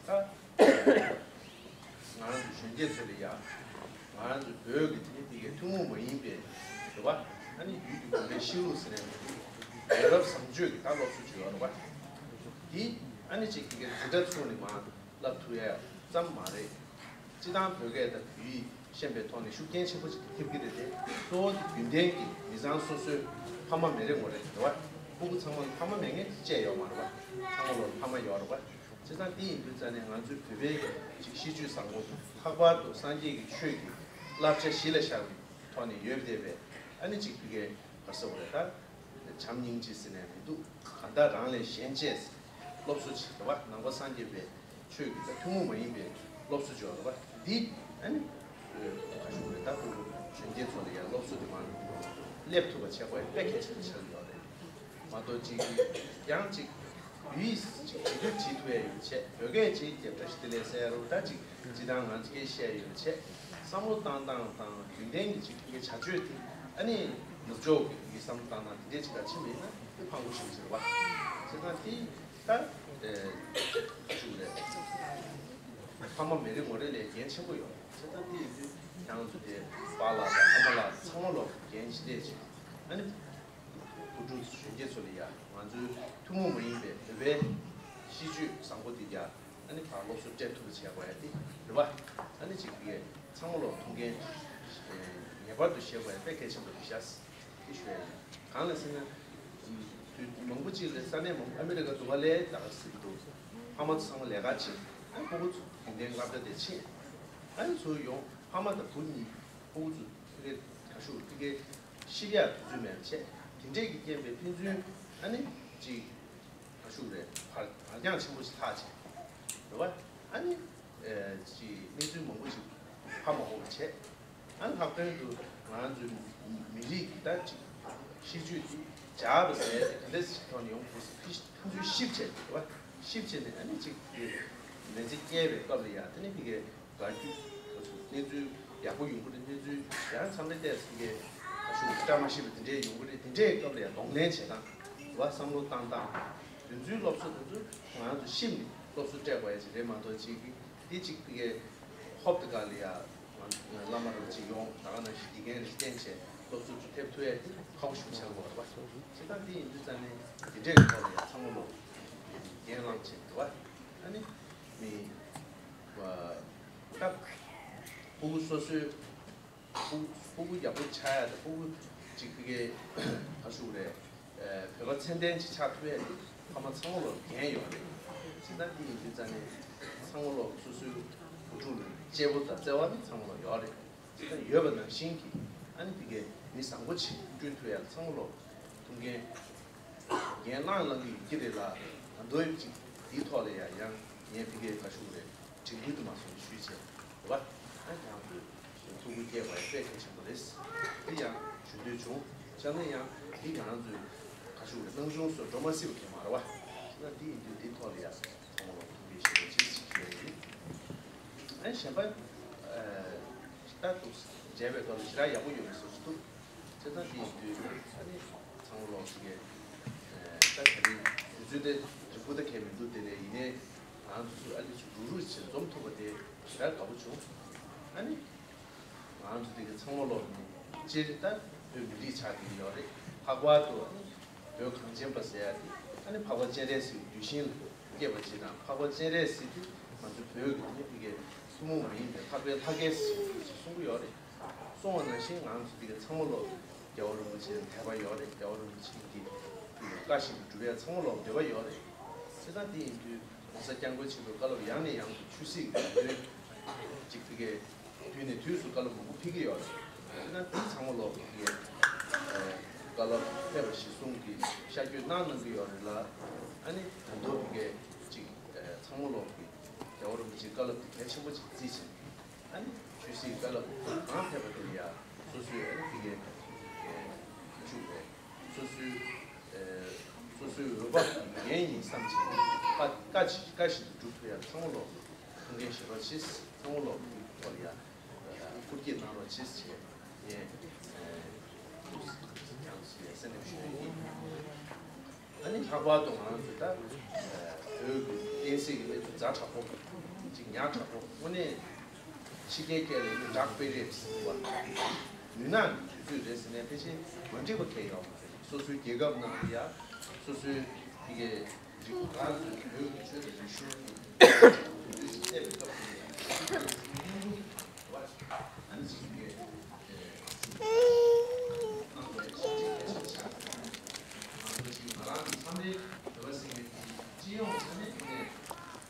ད་ང་རང་ཚོ་གཞོན་སྐྱེས་ཚོ་ལ་ཡ་ང་རང་ཚོ་བོད་ཀྱི་དེ་ནི་དེ་གའི་ཐུན་མོང་མ་ཡིན་པའི་རེད་བ། ཨ་ནི་ཡུལ་གྱི་དགོན་པའི་གཤིས་ལུགས་ཟེར་ནས་ཡ་རབས་བཟང་སྤྱོད་ཀྱི་ད་སློབ་གསོ་བྱེད་ཡོད་རེད་བ། དེ་ཨ་ནི་ཅིག་དེ་གའི་འཛིན་གྲྭ་ཚུགས་ནས་མ་བསླབ་ཐུབ་ཡ་ཙམ་མ་རེད། སྤྱི་བཏང་བོད་སྐད་དང་བོད་ཡིག་ཤེས་པའི་ཐོག་ནས་ཤུགས་རྐྱེན་ཆེན་པོ་ཞིག་ཐེབས་ཀྱི་རེད་དེ། གཙོ་བོ་དེ་རྒྱུན་ལྡན་གྱི་མི་ཚང་སོ་སོའི་ཕ་མ་མེ་རེ་ངོ་རེ་རེད་བ། ཕྲུ་གུ་ཚང་མ་ལ་ཕ་མ་མེད་མཁན་ཅིག་ཡོད་མ་རེད་བ། ཚང་མ་ལོ་ལ་ཕ་མ་ཡོད་རེད་བ། བྱས་ཙང་དེ་ཡིན་དུས་ཙང་ནས་ང་ཚོའི་བོད་པའི་ཅིག་གཤིས་སྤྱོད་བཟང་པོ་ལྷག་པར་དུ་སངས་རྒྱས་ཀྱི་ཆོས་ཀྱི་བསླབ་བྱ་གཞི་ལ་བཞག་པའི་ཐོག་ནས་ཡོད་བསྡད་པའི་ཨ་ནི་ཅིག་བོད་སྐད་ག་རེ་ཟེར་དགོས་རེད་ད། བྱམས་སྙིང་རྗེ་ཟེར་ནས་མི་འདུག་གང་ལྟར་རང་ལས་གཞན་གཅེས། སློབ་གསོ་བྱེད་པ་ནང་པ་སངས་རྒྱས་པའི་ཆོས་ཀྱི་ད་ཐུན་མོང་མ་ཡིན་པའི་སློབ་གསོ་སྦྱོར་བ་འདི་ཨ་ནི་ཁ་ཤུགས་རེ་ད་ཕྲུ་གུ་གཞོན་སྐྱེས་ཚོ་ལ་ཡང་སློབ་གསོ་འདི་མར་སླེབས་ཐུབ་པ་བྱེད་དགོས་དཔེ་གལ་ཆེན་པོ་ཆགས་ཡོད་རེད། མ་གཏོགས་ཅིག་ཡང་ཅིག་བོད་ཡིག་ཅིག་བྱེད་དུས་བྱེད་ཐུབ་ཡ་ཡོད་བྱས་བོད་སྐད་ཅིག་རྒྱབ་བཀྲ་ཤིས་བདེ་ལེགས་ཟེར་ཡ་རུ་ད་ཅིག་སྤྱི་བཏང་ང་ཚོ་སྐད་བཤད་ཡ་ཡོད་བྱས་བསམ་བློ་བཏང་སྟངས་དང་རྒྱུན་ལྡན་གྱི་ཅིག་བོད་སྐད་བྱ་སྤྱོད་དེ་ཨ་ནི་ནུབ་ཕྱོགས་ཀྱི་བོད་ཡིག་བསམ་བློ་བཏང་སྟངས་དེ་འདྲས་ཅིག་ལ་ཕྱིན་པ་ཡིན་ན་དཔེ་ཕངས་པོ་ཞིག་ཟེར་བ། བྱས་ཙང་དེ་ད་ཨེ་ཞུ་རེད། ཕ་མ་མེ་རེ་ངོ་རེ་ལས་འགན་ཆེན་པོ་ཡོད། བྱས་ཙང་དེ་ཡིན་དུས་ཁྱེད་རང་ཚོ་དེ་པཱ་ལགས་དང་ཨ་མ་ལགས་ཚང་མ་ལོ་འགན་ཞིག་ལས་ཆེ། ཨ་ནི་བུ་ཕྲུག་གཞོན་སྐྱེས་ཚོ་ལ་ཡ་ང་ཚོའི་ཐུན་མོང་མ་ཡིན་པའི་བོད་པའི་གཤིས་སྤྱོད་བཟང་པོ་འདི་ཡ་ཨ་ནི་ཕར་སློབ་གསོ་སྤྲད་ཐུབ་པ་བྱས་དགོས་ཡ་དེ་རེད་བ། ཨ་ནི་ཅིག་གིས་ཚང་མ་ལོ་ཐུགས་འགན་ངེས་པར་དུ་བཞེས་དགོས་ཡ་དཔེ་གལ་ཆེན་པོ་རེད་ཤག་དེ་ཞུ་ཡ་ཡིན། གང་ལ་ཟེར་ན། དུས་མང་པོ་ཅིག་ལ་ས་གནས་མང་པོ་ཨ་མི་རི་ཀ་འདུག་ག་ལས་ད་ག་ཟེར་གྱི་འདུག་ཕ་མ་ཚོ་ཚང་མ་ལས་ཀ་བྱེད། ཨ་ནི་ཕྲུ་གུ་ཚོ་རྒྱུན་ལྡན་སློབ་གྲྭ་དེ་ཕྱིན། ཨ་ནི་ཚུར་ཡོང་ཕ་མ་དང་བུ་གཉིས་ཕྲུ་གུ་ཚོ་ཕ་གིར་ག་ཤུགས་ཕ་གིར་ཤི་ཡག་དུས་ཚོད་མེད་པ་བྱས། དེ་འདྲས་ཀྱི་རྐྱེན་པས་ཕན་ཚུན་ཨ་ནི་ཅིག་ག་ཤུགས་རེད་བར་བར་རྐྱང་ཆེན་པོ་ཞིག་ལྷག་བྱས། རེད་བ། ཨ་ནི་ཅིག་གནས་ཚུལ་མང་པོ་ཞིག་ཧ་མ་གོ་བ་བྱས། ཨ་ནི་ལྷག་དོན་དུ་ང་ཚོའི་མི་རིགས་ཀྱི་ད་ཅིག་གཤིས་སྤྱོད་ཅིག་འཇགས་པ་ཟེར་ཏེ་ག་འདྲ་ཞིག་ཐོག་ནས་ཡོང་དགོས་སོ་ཕི་ཕན་ཚུན་གཤིབ་བྱས་ཏེ་བ་གཤིབ་བྱས་ནས་ཨ་ནི་ཅིག་མི་ཚེ་སྐྱེལ་བའི་སྐབས་ལ་ཡང་དེ་ནི་ཕི་གའི་དགའ་སྐྱིད་གནས་ཚུལ་ཡག་པོ་ཡོང་གི་རེད། གནས་ཚུལ་ཡང་མཚམས་རེ་བལྟས་ཚེ་ཕི་གའི་ཁ་ཤུགས་བཀྲ་མ་ཤིས་པ་དེ་འདྲའི་ཡོང་གི་རེད། དེ་འདྲའི་སྐབས་ལ་ཡང་གདོང་ལེན་བྱེད་སྟངས་བ་བསམ་བློ་བཏང་སྟངས་དེ་ཚོའི་སློབ་གསོ་དེ་ཚོ་ང་ཚོ་གཤིབ་ནས་སློབ་གསོ་སྤྲད་དགོས་ཡ་ཅིག་རེད་མ་གཏོགས་ཅིག་གི་དེ་ཅིག་ཕི་གའི་ཧོབ་ཏེ་ག་ལ་ཡ་བླ་མ་རུ་ཅིག་ཡོང་ད་ག་ནང་བཞིན་དགེ་རྒན་རེ་བསྟེན་བྱས་ སློབ་གསོ་ཅིག་ཐེབས་ཐུབ་ཡ་དེ་ཁག་པོ་ཞིག་ཆགས་ཡོད་རེད་བ། བྱས་ཙང་དེ་ཡིན་དུས་ཙང་ནས་དེ་འདྲའི་ཐོག་ལ་ཡང་ཚང་མ་ལོ་འགན་བླངས་བྱས་འདུག་བ། ཨ་ནི་མི་བ་ད་ཕྲུ་གུ་སོ་སོའི་ཕྲུ་གུ་ཕྲུ་གུ་ཡག་པོ་ཆགས་ཡ་དང་ཕྲུ་གུ་ཅིག་ཕ་གི་ག་ཞུ་རེད། བོད་པ་ཚད་ལྡན་ཅིག་ཆགས་ཐུབ་ཡ་དེ་ཕ་མ་ཚང་མ་ལོ་འགན་ཡོད་རེད། བྱས་ཙང་དེ་ཡིན་དུས་ཙང་ནས་ཚང་མ་ལོ་སོ་སོའི་བུ་ཕྲུག་ལ་གཅེས་པོ་དང་བརྩེ་བ་ནི་ཚང་མ་ལོ་ཡོད་རེད། ད་ཡོད་པ་ནང་བཞིན་གྱི་ཨ་ནི་ཕ་གིའི་མི་བཟང་པོ་ཅིག་བསྐྲུན་ཐུབ་ཡ་ཚང་མ་ལོ་ཐུགས་འགན་འགན་བླངས་བླངས་ཀྱི་ཡོད་ཀྱི་རེད་ལ། ད་དུང་ཅིག་དེའི་ཐོག་ལ་ཡང་ཡང་ངས་ཕ་གིའི་ག་ཞུ་རེད། དྲན་སྐུལ་དུ་མ་སོང་ཞུས་བྱས་རེད་བ། ཨ་ནི་ང་ཚོས་ཐུགས་ཁུར་བསྐྱེད་པ་ཡང་དཔེ་གལ་ཆེན་པོ་རེད། དེ་ཡང་ཞུ་འདོད་བྱུང་། བྱས་ན་ཡང་འདི་ང་ཚོས་ག་ཞུ་རེད། སྣང་ཆུང་སོགས་འགྲོ་མ་སྲིད་པ་གང་མ་རེད་བ། ད་འདི་ཡིན་དུས་འདིའི་ཐོག་ལ་ཡང་ཚང་མ་ལ་ཐུགས་རྗེ་ཆེ་ཞེས་ཞུ་ཡ་ཡིན། ཨ་ནི་གཞན་པ་ཨ་ད་འདུག་མཇལ་བའི་སྐབས་ལ་ཞེ་དྲག་ཡག་པོ་ཡོད་པའི་བཟོ་ཞིག་འདུག་བྱས་ཙང་དེ་ཡིན་དུས་ཨ་ནི་ཚང་མ་ལོག་ཅིག་གི་ད་ག་རེ་དུས་ཚོད་དེ་རིང་པོ་ད་གས་མི་འདུག་དེ་ནས་ཡིན་ནའི་ང་ཚོ་ཚོ་ཨ་ནི་ཚོ་རུག་རུག་བྱས་འཛོམས་ཐུབ་པ་དེ་ཞེ་དྲག་དགའ་པོ་བྱུང་། ཨ་ནི་ང་ཚོ་དེ་གི་ཚང་མ་ལོག་ནི་སྤྱིར་ད་བོད་མི་རིགས་ཆགས་ཀྱི་ཡོད་རེད། ལྷག་པར་དུ་ཨ་ནི་བོད་གངས་ཅན་པ་ཟེར་ཡ་དེ་ཨ་ནི་འཕགས་པ་སྤྱན་རས་གཟིགས་གདུལ་ཞིང་ལ་སྐྱེས་པ་ཅིག་དང་། འཕགས་པ་སྤྱན་རས་གཟིགས་དེ་ང་ཚོ་བོད་ཀྱི་ནི་ཕ་གིའི་ཐུན་མོང་མ་ཡིན་པའི་འཕགས་པའི་ལྷ་སྐལ་ཟེར་གསུང་གི་ཡོད་རེད། སོང་བ་ནང་བཞིན་ང་ཚོ་འདི་ག་ཚང་མ་ལོ་རྒྱལ་བ་རིན་པོ་ཆེ་ལ་དད་པ་ཡོད་རེད། རྒྱལ་བ་རིན་པོ་ཆེ་གི་བཀའ་བཞིན་དུ་སྒྲུབ་ཡ་ཚང་མ་ལོ་འདོད་པ་ཡོད་རེད། བྱས་ཙང་དེ་ཡིན་དུས་༸གོང་ས་༸སྐྱབས་མགོན་ཆེན་པོའི་བཀའ་སློབ་ཡང་ནས་ཡང་དུ་ཆོས་སྲིད་ཀྱི་དོན་གཅིག་ཕ་གིའི་དུས་ནས་དུས་སུ་བཀའ་སློབ་མང་པོ་ཕེབས་ཀྱི་ཡོད་རེད། བྱས་ཙང་དེ་ཚང་མ་ལོ་ཕ་གིའི་བཀའ་སློབ་ཕེབས་པ་གཞིར་བཟུང་གི་ཤར་བསྐྱོད་གནང་གནང་གི་ཡོད་རེད་ལ། ཨ་ནི་ད་དུང་ཕ་གིའི་གཅིག་ཚང་མ་ལོ་ཕ་གི་རྒྱལ་བ་རིན་པོ་ཆེའི་བཀའ་སློབ་དེ་གལ་ཆེན་པོ་ཅིག་བརྩིས་བྱས། ཨ་ནི་ཆོས་སྲིད་བཀའ་སློབ་གང་ཕེབས་པ་དེ་ལ་ཡ་སོ་སོའི་ཨ་ནི་ཕ་གིའི་ཁྱུ་རེད། སོ་སོའི་སོ་སོའི་འོས་འབབ་ཀྱི་འགན་ཡིན་བསམ་བྱས་བཀའ་བཀའ་ཅི་བཀའ་བཞིན་དུ་སྒྲུབ་ཐུབ་ཡ་ཚང་མ་ལོ་ཐུགས་འགན་བཞེས་རོགས་བྱེད། ཚང་མ་ལོ་ཐུགས་ཐོག་ལ་ཡ་ཧུར་བསྐྱེད་གནང་རོགས་བྱེད་ཅེས་ངས་ཡང་སེམས་ནས་ཞུ་རྒྱུ་ཡིན། ཨ་ནི་ལྷག་པར་དུ་ང་ཚོ་ད་བོད་ཀྱི་བསྟན་སྲིད་ཀྱི་གནས་ཚུལ་ཛ་དྲག་པོ་ཅིག་ཉག་དྲག་པོ་དངོས་གནས་ཕྱི་རྒྱལ་སྐད་ལ་ཡིན་ན་dark period ཟེར་བ། མུན་ནག་གི་དུས་ཚོད་རེད་ཟེར་ནས་ཕལ་ཆེར་མ་འགྲིག་པ་གང་ཡང་ཡོད་མ་རེད། སོ་སོའི་རྒྱལ་ཁབ་ནང་ལ་ཡ་སོ་སོའི་ཕ་གིའི་རིག་ང་ཚོའི་བོད་ཀྱི་ཆོས་དང་རིག་གཞུང་གི་དུས་ཚོད་ཅིག་གནས་པའི་སྐབས་དེ་ལ་ཡ་ཨ་ནི་ཅིག་ཕ་གིའི་གནང་དགོས་ཡ་ཞིག་གལ་ཆེན་པོ་ཆགས། ང་ཚོ་ཅིག་ང་རང་གི་མཚམས་རེ་བོད་པ་ཟེར་མཁན་དེ་སྤྱི་ཡོངས་ས་གནས་ཐོག་ནས་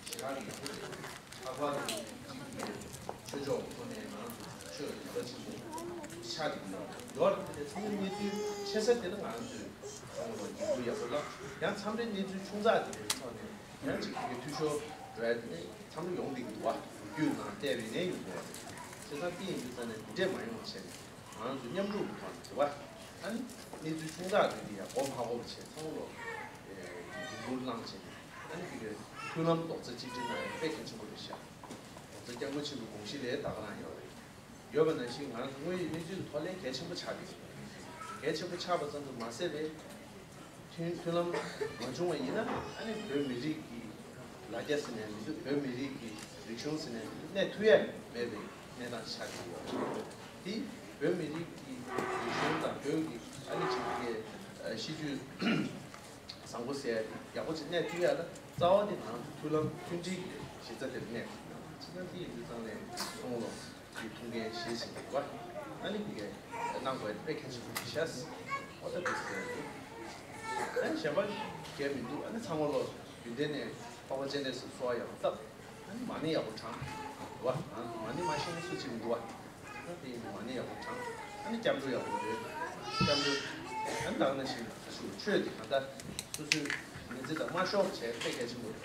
ཞེ་དྲག་གི་ཡག་པོ་རེད། ལྷག་པར་དུ་གཅིག་གི་ཆོས་ཕྱོགས་ཐོག་ནས་ང་ཚོ་ཆོས་ལ་དད་པ་ཆེན་པོ་ཆགས་ཀྱི་ཡོད་རེད། ཡོད་རེད་དེ་ཚང་མའི་གནས་ཚུལ་ཆེ་ས་དེ་ལ་ང་ཚོས་ཚང་མ་ལ་འགན་འཁུར་ཡག་པོ་བླངས། ཡང་མཚམས་རེ་གནས་ཚུལ་ཆུང་ཙག་དེ་འདྲའི་ཐོག་ནས་ཡང་གཅིག་གི་འཐུས་ཤོར་འགྲོ་ཡ་དེ་ནི་མཚམས་རེ་ཡོང་བསྡད་ཀྱི་འདུག་བ། ལོ་རྒྱུས་ནང་བལྟས་པ་ཡིན་ནའི་ཡོང་གི་རེད། བྱས་ཙང་དེ་ཡིན་དུས་ཙང་ནས་དེ་འདྲས་མ་ཡོང་བ་བྱས་ནས་ང་ཚོ་མཉམ་རུབ་ཀྱི་ཐོག་ནས་རེད་བ། ཨ་ནི་གནས་ཚུལ་ཆུང་ཙག་དེ་འདི་ཡང་མགོ་མ་འཁོར་བ་བྱས་ཚང་མ་ལོ་འགན་འཁུར་བླངས་བྱས་ནས། ཨ་ནི་དེ་གའི་མཐུན་ལམ་རྡོག་རྩ་གཅིག་སྒྲིལ་གནང་ཡ་དཔེ་གལ་ཆེན་པོ་རེད་ཤག་རྡོག་རྩ་སྐྱབས་མགོན་ཆེན་པོའི་དགོངས་གཞི་ལས་ད་ག་རང་ཡོད་རེད། ཡོད་པ་ནང་བཞིན་ང་ཚོ་དངོས་ཡོད་གནས་ཚུལ་གྱི་ཐོག་ལས་གལ་ཆེན་པོ་ཆགས་ཀྱི་རེད། གལ་ཆེན་པོ་ཆགས་པ་ཙམ་དུ་མ་ཟད་པའི་མཐུན་མཐུན་ལམ་མ་བྱུང་བ་ཡིན་ན། ཨ་ནི་བོད་མི་རིགས་ཀྱི་ལ་རྒྱ་ཟེར་ནས་མི་འདུག་བོད་མི་རིགས་ཀྱི་རིག་གཞུང་ཟེར་ནས་མི་འདུག་གནས་ཐུབ་ཡ་མེད་པའི་གནས་སྟངས་ཆགས་ཀྱི་ཡོད་རེད། དེ་བོད་མི་རིགས་ཀྱི་རིག་གཞུང་དང་བོད་ཀྱི་ཨ་ནི་ཅིག་གི་ཤེས་རྒྱུད་བཟང་པོ་ཟེར་ཡག་པོ་ཅིག་གནས་ཐུབ་ཡ་ལ་རྩ་བ་དེ་ང་ཚོ་མཐུན་ལམ་མཐུན་སྒྲིལ་གྱི་གཞི་རྩ་དེར་གནས་དགོས། ཅི་ལྟར་དེ་ཡིན་དུས་ཙང་ནས་ཁོང་ལོ་གི་ཐུགས་འགན་བཞེས་བཞིན་འདུག་བ། ཨ་ནི་དེ་གས་གནང་དགོས་ཡ་དཔེ་གལ་ཆེན་པོ་རེད་ཤག་འོ་ད་དེ་ཟེར་ཡ་འདུག་ཨ་ནི་གཞན་པ་གས་མི་འདུག་ཨ་ནི་ཚང་མ་ལོ་རྒྱུན་ལྡན་ནས་འཕགས་པ་སྤྱན་རས་གཟིགས་གསོལ་བ་ཡང་བཏབ། ཨ་ནི་མ་ཎི་ཡག་པོ་བགྲང་འདུག་བ། ང་ཚོ་མ་ཎི་མ་ཤེས་ན་སུ་བྱེད་མི་འདུག་བ། ད་དེ་ཡིན་དུས་མ་ཎི་ཡག་པོ་བགྲང་། ཨ་ནི་སྐྱབས་འགྲོ་ཡག་པོ་རེད། སྐྱབས་འགྲོ། ཨ་ནི་ད་ག་ནང་བཞིན་ཞུ་ཆོས་དེ་གང་ལྟར་སོ་སོའི་མི་ཚེ་དང་དམར་ཤོག་བྱས་དཔེ་གལ་ཆེན་པོ་རེད།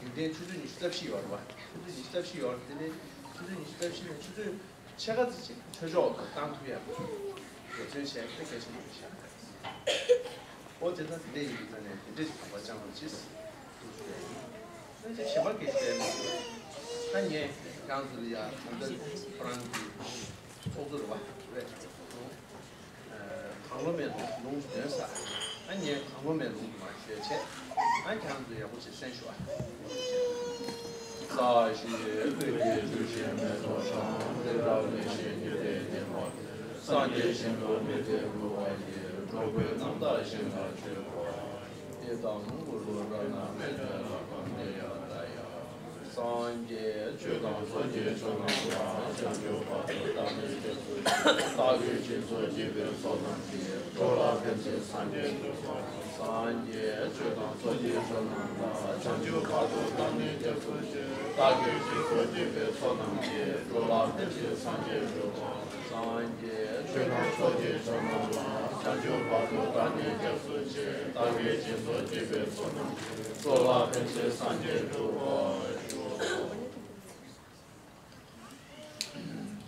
རྒྱུན་ལྡན་ཆུ་ཚོད་ཉི་ཤུ་རྩ་བཞི་ཡོད་རེད་བ། ཆུ་ཚོད་ཉི་ཤུ་རྩ་བཞི་ཡོད་རེད། དེ་ནས་ཆུ་ཚོད་ཉི་ཤུ་རྩ་བཞི་ནས་ཆུ་ཚོད་ཕྱེད་ཀ་ཙམ་ཅིག་ཆོས་ཕྱོགས་ལ་བཏང་ཐུབ་ཡ་འབད་བརྩོན་བྱས་དཔེ་གལ་ཆེན་པོ་རེད་ཤག་ཨོ་དེ་ཚོ་དེ་འདྲ་ཡིན་ཙང་ནས་དེ་འདྲས་ཞིག་དམ་པ་བཅའ་དགོས་ཅེས་ཐུགས་ཞུ་ཡ་ཡིན། ཨ་ནི་གཞན་པ་གལ་ཆེ་མི་འདུག་ད་ངས་ཁྱེད་རང་ཚོ་ལ་ཡ་ད་ལྟ་ཁོ་རང་གི་ཚོགས་གཙོ་རེད་བ། རེད། གང་བློ་མེད་ལུང་ལུང་འདོན་ས། ཨ་ངས་གང་བློ་མེད་ལུང་དུ་མ་ཤོད་བྱས། ཨ་ཁྱེད་རང་ཚོ་ཡག་པོ་བྱས་གསན་ཤོག་ཨ། ས་གཞི་ཀླུ་གི་ཆུ་ཞིང་མེ་ཏོག་ཆང་། དེ་རབ་ལེགས་བཤད་ཉི་ཟླའི་སྙེ་མ། སངས་རྒྱས་ཞིང་དུ་མི་འདོད་འགྲོ་བ་ཡི། འགྲོ་ཀུན་རྣམ་དག་ཞིང་ལ་སྤྱོད་པ། ཡི་དམ་གུ་རུ་རཏྣ་མེ་ཏྲི་ལ་ཀ་ནེ་ཡ་ད་ཡ། སངས་རྒྱས་ཆོས་དང་ཚོགས་ཀྱི་མཆོག་རྣམས་ལ། བྱང་ཆུབ་བར་དུ་བདག་ནི་སྐྱབས་སུ་མཆི། བདག་གིས་སྦྱིན་སོགས་བགྱིས་པའི་ཚོགས་རྣམས་ཀྱིས། འགྲོ་ལ་ཕན་ཕྱིར་སངས་རྒྱས་འགྲུབ་པ། སངས་རྒྱས་ཆོས་དང་ཚོགས་ཀྱི་མཆོག་རྣམས་ལ། བྱང་ཆུབ་བར་དུ་བདག་ནི་སྐྱབས་སུ་མཆི། བདག་གིས་སྦྱིན་སོགས་བགྱིས་པའི་ཚོགས་རྣམས་ཀྱིས། འགྲོ་ལ་ཕན་ཕྱིར་སངས་རྒྱས་འགྲུབ་པ། སངས་རྒྱས་ཆོས་དང་ཚོགས་ཀྱི་མཆོག་རྣམས་ལ། བྱང་ཆུབ་བར་དུ་བདག་ནི་སྐྱབས་སུ་མཆི། བདག་གིས་སྦྱིན་སོགས་བགྱིས་པའི་ཚོགས་རྣམས་ཀྱིས། འགྲོ་ལ་ཕན་ཕྱིར་སངས་རྒྱས་འགྲུབ་པར་ཤོག།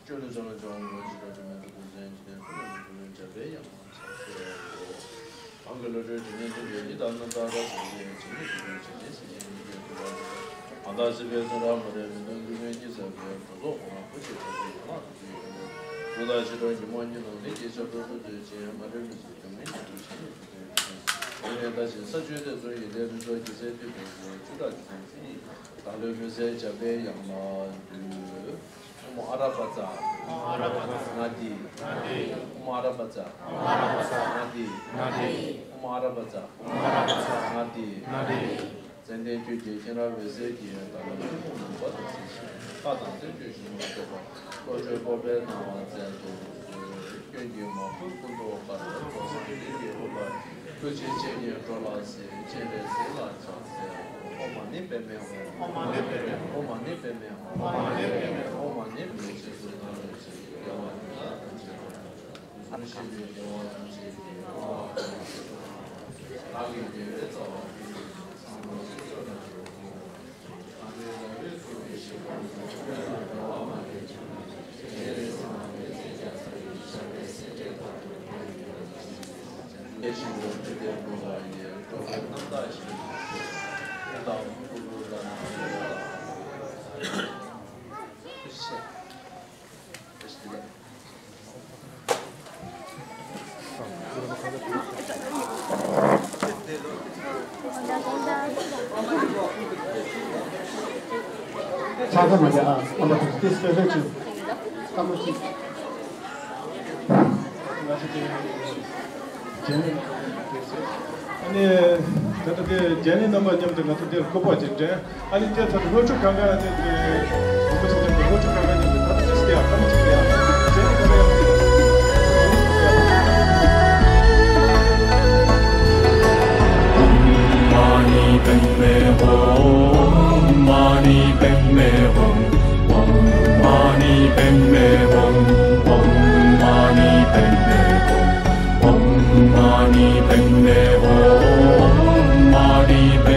ཆོས་ལ་སྦྱང་བ་སྦྱང་བའི་ལོ་རྒྱུས་དང་དྲི་མེད་དུ་ཀུན་མཚན་གྱི་དོན་ཐུབ་པའི་ལུང་གི་ལུང་འཇམ་པའི་དབྱངས་ལ་ཕྱག་འཚལ་ལོ། གང་གི་བློ་གྲོས་དྲི་མེད་མཐུན་པའི་ཡི་དམ་རྣམ་དག་རབ་གསལ་བའི་བྱིན་གྱིས་བརླབ་པའི་བྱིན་གྱིས་བརླབ་པའི་ཡེ་ཤེས་ཀྱི་ཡུལ་དུ་བ། གང་དག་སྲིད་པའི་མཚོ་རབ་མ་རིག་མི་མཐུན་ཀུན་མེད་ཀྱི་ཟབ་པའི་གྲོལ་ཚོགས་གོ་འཕང་པོ་ཆེ་ཐོབ་པའི་ཡན་ལག་ཐོབ་ཀྱི་ཡོན་ཏན། གྲུབ་མཐའ་ཞི་ཁྲོ་ཉོན་མོངས་ཀྱི་ནང་ནས་རྒྱལ་ཁྱབ་རབ་ཏུ་སྒྲོལ་ཞིང་། མ་རིག་མུན་སེལ་སྡུག་བསྔལ་གྱི་དུག་ཆེན་ལས་སྒྲོལ་བའི་ཡོན་ཏན། ཡེ་ནས་བལྟ་ཞིང་ས་བཅུའི་གཏེར་མཛོད་ཡོན་ཏན་རིན་ཆེན་གྱི་ཟེར་ཏེ་བོད་ཀྱི་བཅུ་ཕྲག་གི་དོན་ཚན་ཡིན། བདག་བློའི་མུན་སེལ་འཇམ་པའི་དབྱངས་ལ་འདུད། ཨོཾ་ཨ་ར་པ་ཙ། ཨོཾ་ཨ་ར་པ་ཙ། ཨོཾ་ཨ་ར་པ་ཙ། ཨོཾ་ཨ་ར་པ་ཙ། ཨོཾ་ཨ་ར་པ་ཙ། ཨོཾ་ཨ་ར་པ་ཙ། ཙན་དན་ཁྱོད་ཀྱི་མཁྱེན་རབ་འོད་ཟེར་གྱིས། བདག་བློའི་ཐུན་མོང་མུན་པ་དག་སེལ་ཞིང་། བཀའ་དང་བསྟན་བཅོས་ཞིང་རྣམ་རྟོག་པ། བློ་གྲོས་སྤོབས་པའི་སྣང་བ་སྩལ་དུ་གསོལ། སྐྱོན་གྱིས་མ་གོས་སྐུ་མདོག་དཀར། སྤྲོ་བསམ་ལྡན་གྱི་སྐུ་པར། ཐུགས་རྗེ་ཆེ་ཉིད་འགྲོ་ལ་གཟིགས། སྤྱན་རས་གཟིགས་ལ་ཕྱག་འཚལ། ཨོཾ་མ་ཎི་པདྨེ་ཧཱུྃ། ཨོཾ་མ་ཎི་པདྨེ་ཧཱུྃ། ཨོཾ་མ་ཎི་པདྨེ་ཧཱུྃ། ཨོཾ་མ་ཎི་པདྨེ་ཧཱུྃ། ཨོཾ་མ་ཎི་པདྨེ་ཧཱུྃ། རྗེས་སུ་བདག་བློ་གྲོས་ཀྱི་དགེ་བ་འདི་དག་ཐམས་ཅད་ཀྱང་། བདག་གི་དགེ་བ་ཐམས་ཅད་ཀྱི་བདག་གི་དགེ་བའི་རྩ་བ་ཀུན་ཏུ་བཟང་པོ་ཆོས་སྐྱོང་དང་འགྲོ་ཀུན། ཆགས་ས་མ་རེད་ཨ། ཨ་མ་དེ་སྤེ་ར་ཅིག་སྐར་མ་གཅིག་ང་ཚོ་དེ་རྗེས་ནས་ཨ་ནི་ད་ལྟ་དེ་རྒྱལ་བའི་རྣམ་པ་མཉམ་དུ་ང་ཚོ་འདིར་སྐུ་པར་ཅིག་འདྲེན། ཨ་ནི་དེ་ཚོ་ལྷོ་ཕྱོགས་གང་ག་ནས་དེ་རིན་པོ་ཆེ་མཉམ་དུ་ལྷོ་ཕྱོགས་གང་ག་མཉམ་དུ་ད་ལྟ་ཅི་སྟེ་ཡང་ཐམས་ཅད་ཀྱི་ཡང་ཞལ་ནས་གང་ག་ཡང་ཅི་Mani padme hum, mani padme hum, om mani padme hum, om mani padme hum, om mani padme hum, om mani padme